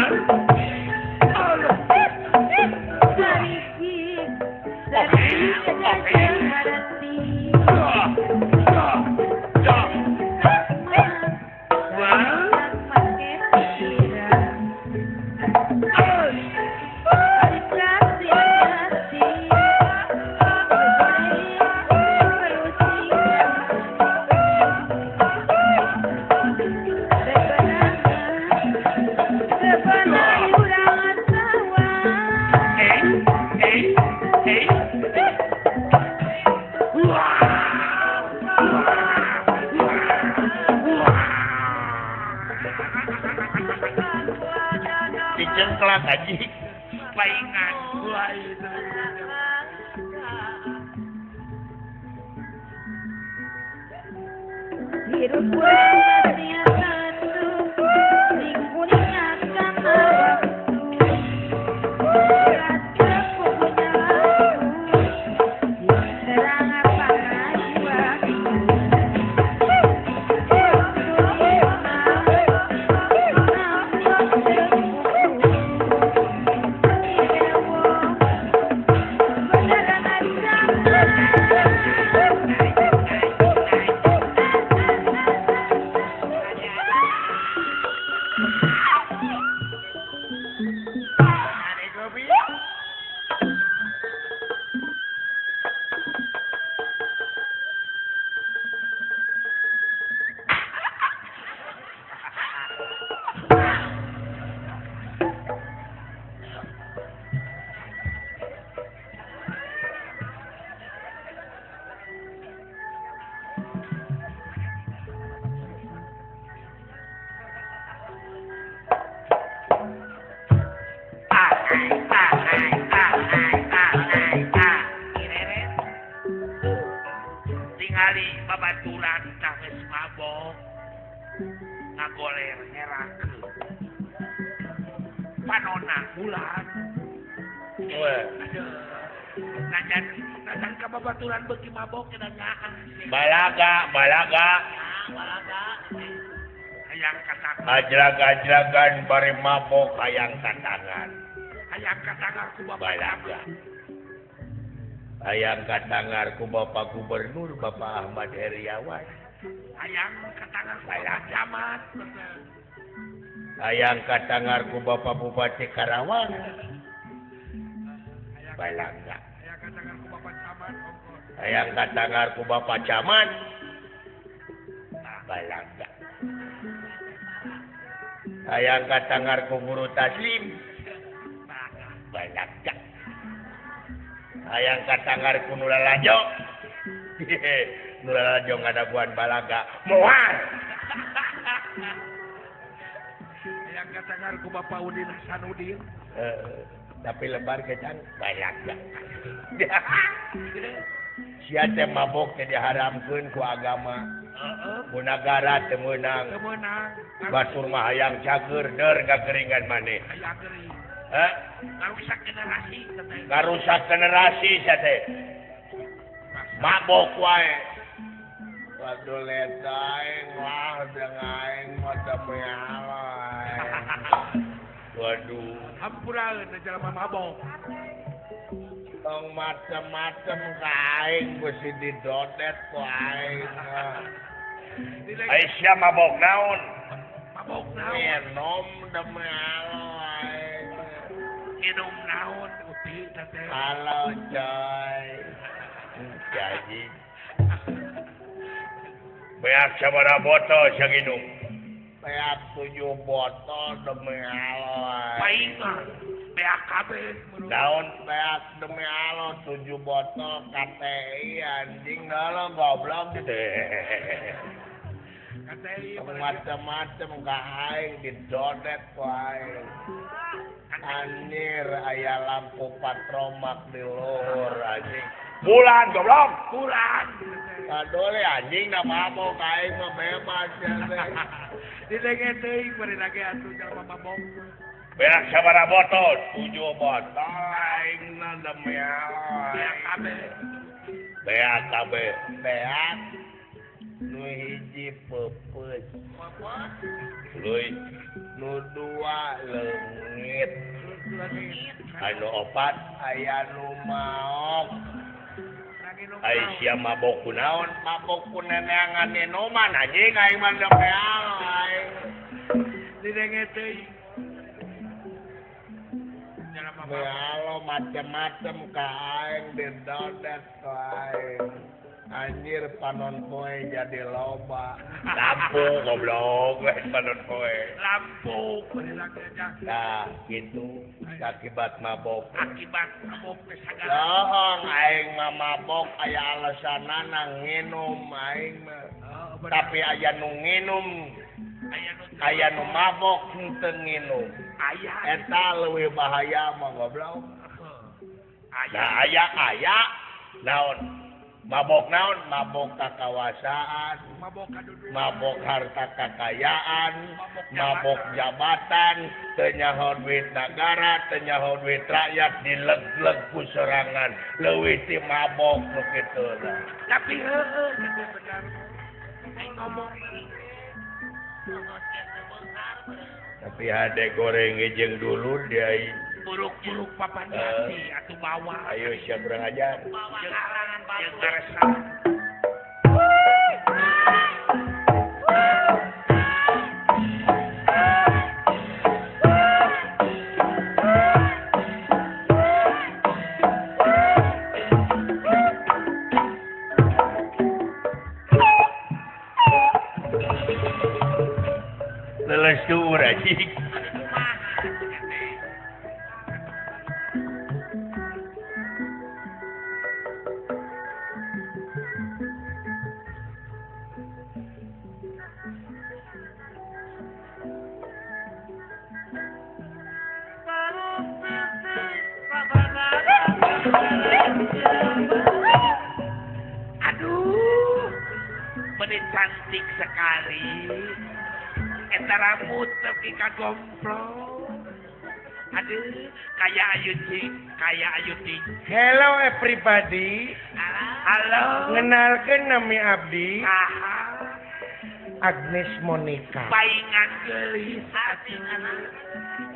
Dicengklak haji paingan Ngagoler ngerakeun. Panona bulan. Aduh. Najan najan ka babaturan beuki mabok eta nyaah. Balaga, balaga. Balaga. Hayang katangan. Ajrag-ajragan bari mabok hayang katangan. Hayang katangar ku bapak. Balaga. Hayang katangar ku Bapak Gubernur Bapak Ahmad Heriawan. Hayang katangar ku Bapak Camat. Hayang katangar ku Bapak Bupati Karawang. Balaga. Hayang katangar ku Bapak Camat. Hayang katangar ku Bapak Camat. Balaga. Hayang katangar ku Guru Taslim. Balaga. Hayang katangar ku nu lalajo. Nu lalajo ngadaguan balaga. Moal. Hayang katangar ku Bapak Udin Hasanuddin. Tapi lebar kecang balaga. Sia teh mabok teh diharamkeun ku agama. Ku nagara teu meunang. Batur mah hayang cager deur kageringan maneh. Hayang gering. Hah? Ngarusak generasi teh. Ngarusak generasi sia teh. Mabok wae. Waduh letaing wah jeung aing mah teu mealai. Waduh. Hampuraeun jelema mabok. Tong macem-macem ka aing beusi didodet ku aing. Ai sia mabok naon? Mabok naon? Minum demi Allah aing. Minum naon uti teh. Halo coy. Jadi beak sabaraha botol sia nginum? Beak 7 botol demi Allah. Paingan beak kabeh. Naon beak demi Allah 7 botol KTI anjing dalam goblok. KTI macem-macem ka aing didodet ku aing. Anjir aya lampu patromak di luhur anjing. Bulan goblok, bulan. Kadole anjing da mabok aing mah bebas ya teh. Dilenge teuing bari lagi atuh jelema mabok. Beak sabaraha botol? 7 botol aing na demi Allah. Beak kabeh. Beak kabeh. Beak nu hiji peupeus. Leuy nu 2 leungit. Anu 4 aya nu maok. Ai sia mabok ku naon? Mabok ku neneangan minuman anjing aing mah demi Allah aing. Dilenge teuing. Demi Allah macem-macem ka aing didodet ku aing. Anjir panon poe jadi loba. Lampu goblok we panon poe. Lampu Nah, gitu akibat mabok. Akibat mabok teh sagala. Lohong aing mah mabok aya alasanana nginum aing mah. Tapi aya nu nginum, aya nu mabok henteu nginum. Aya eta leuwih bahaya mah goblok. Nah, aya aya naon? Mabok naon? Mabok kakawasaan, mabok harta kekayaan, mabok jabatan, teu nyaho duit nagara, teu nyaho duit rakyat, dileg-leg ku sorangan, leuwih ti mabok nu kitu. Tapi heueuh teh bener. Aing ngomong tapi hade goreng jeung dulur dia buruk-buruk papan hati atuh bawa. Ayo siap urang ajar. Jeung ngaresap. Leles tuh anjing. Aduh, meni cantik sekali. Eta Eta rambut tepi ka gomplong. Aduh, kaya Ayu Ting, kaya Ayu Ting. Hello everybody. Halo. Ngenalkeun nami abdi. Saha? Agnes Monica. Paingan geulis atuh.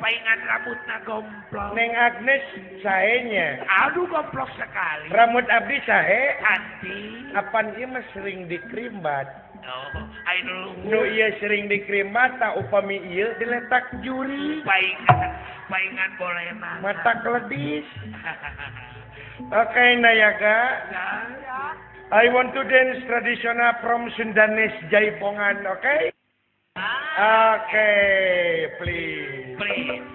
Paingan rambutna gomplong. Neng Agnes saenya. Aduh gomplong sekali. Rambut abdi sae? Cantik. Apan ieu mah sering dikrimbat. Oh, ayo nu ieu sering dikrimbat tak upami ieu diletak juri. Paingan, paingan boleh mata keledis. Oke, Nayaga. I want to dance traditional from Sundanese Jaipongan, oke? Okay? Oke, please. Please.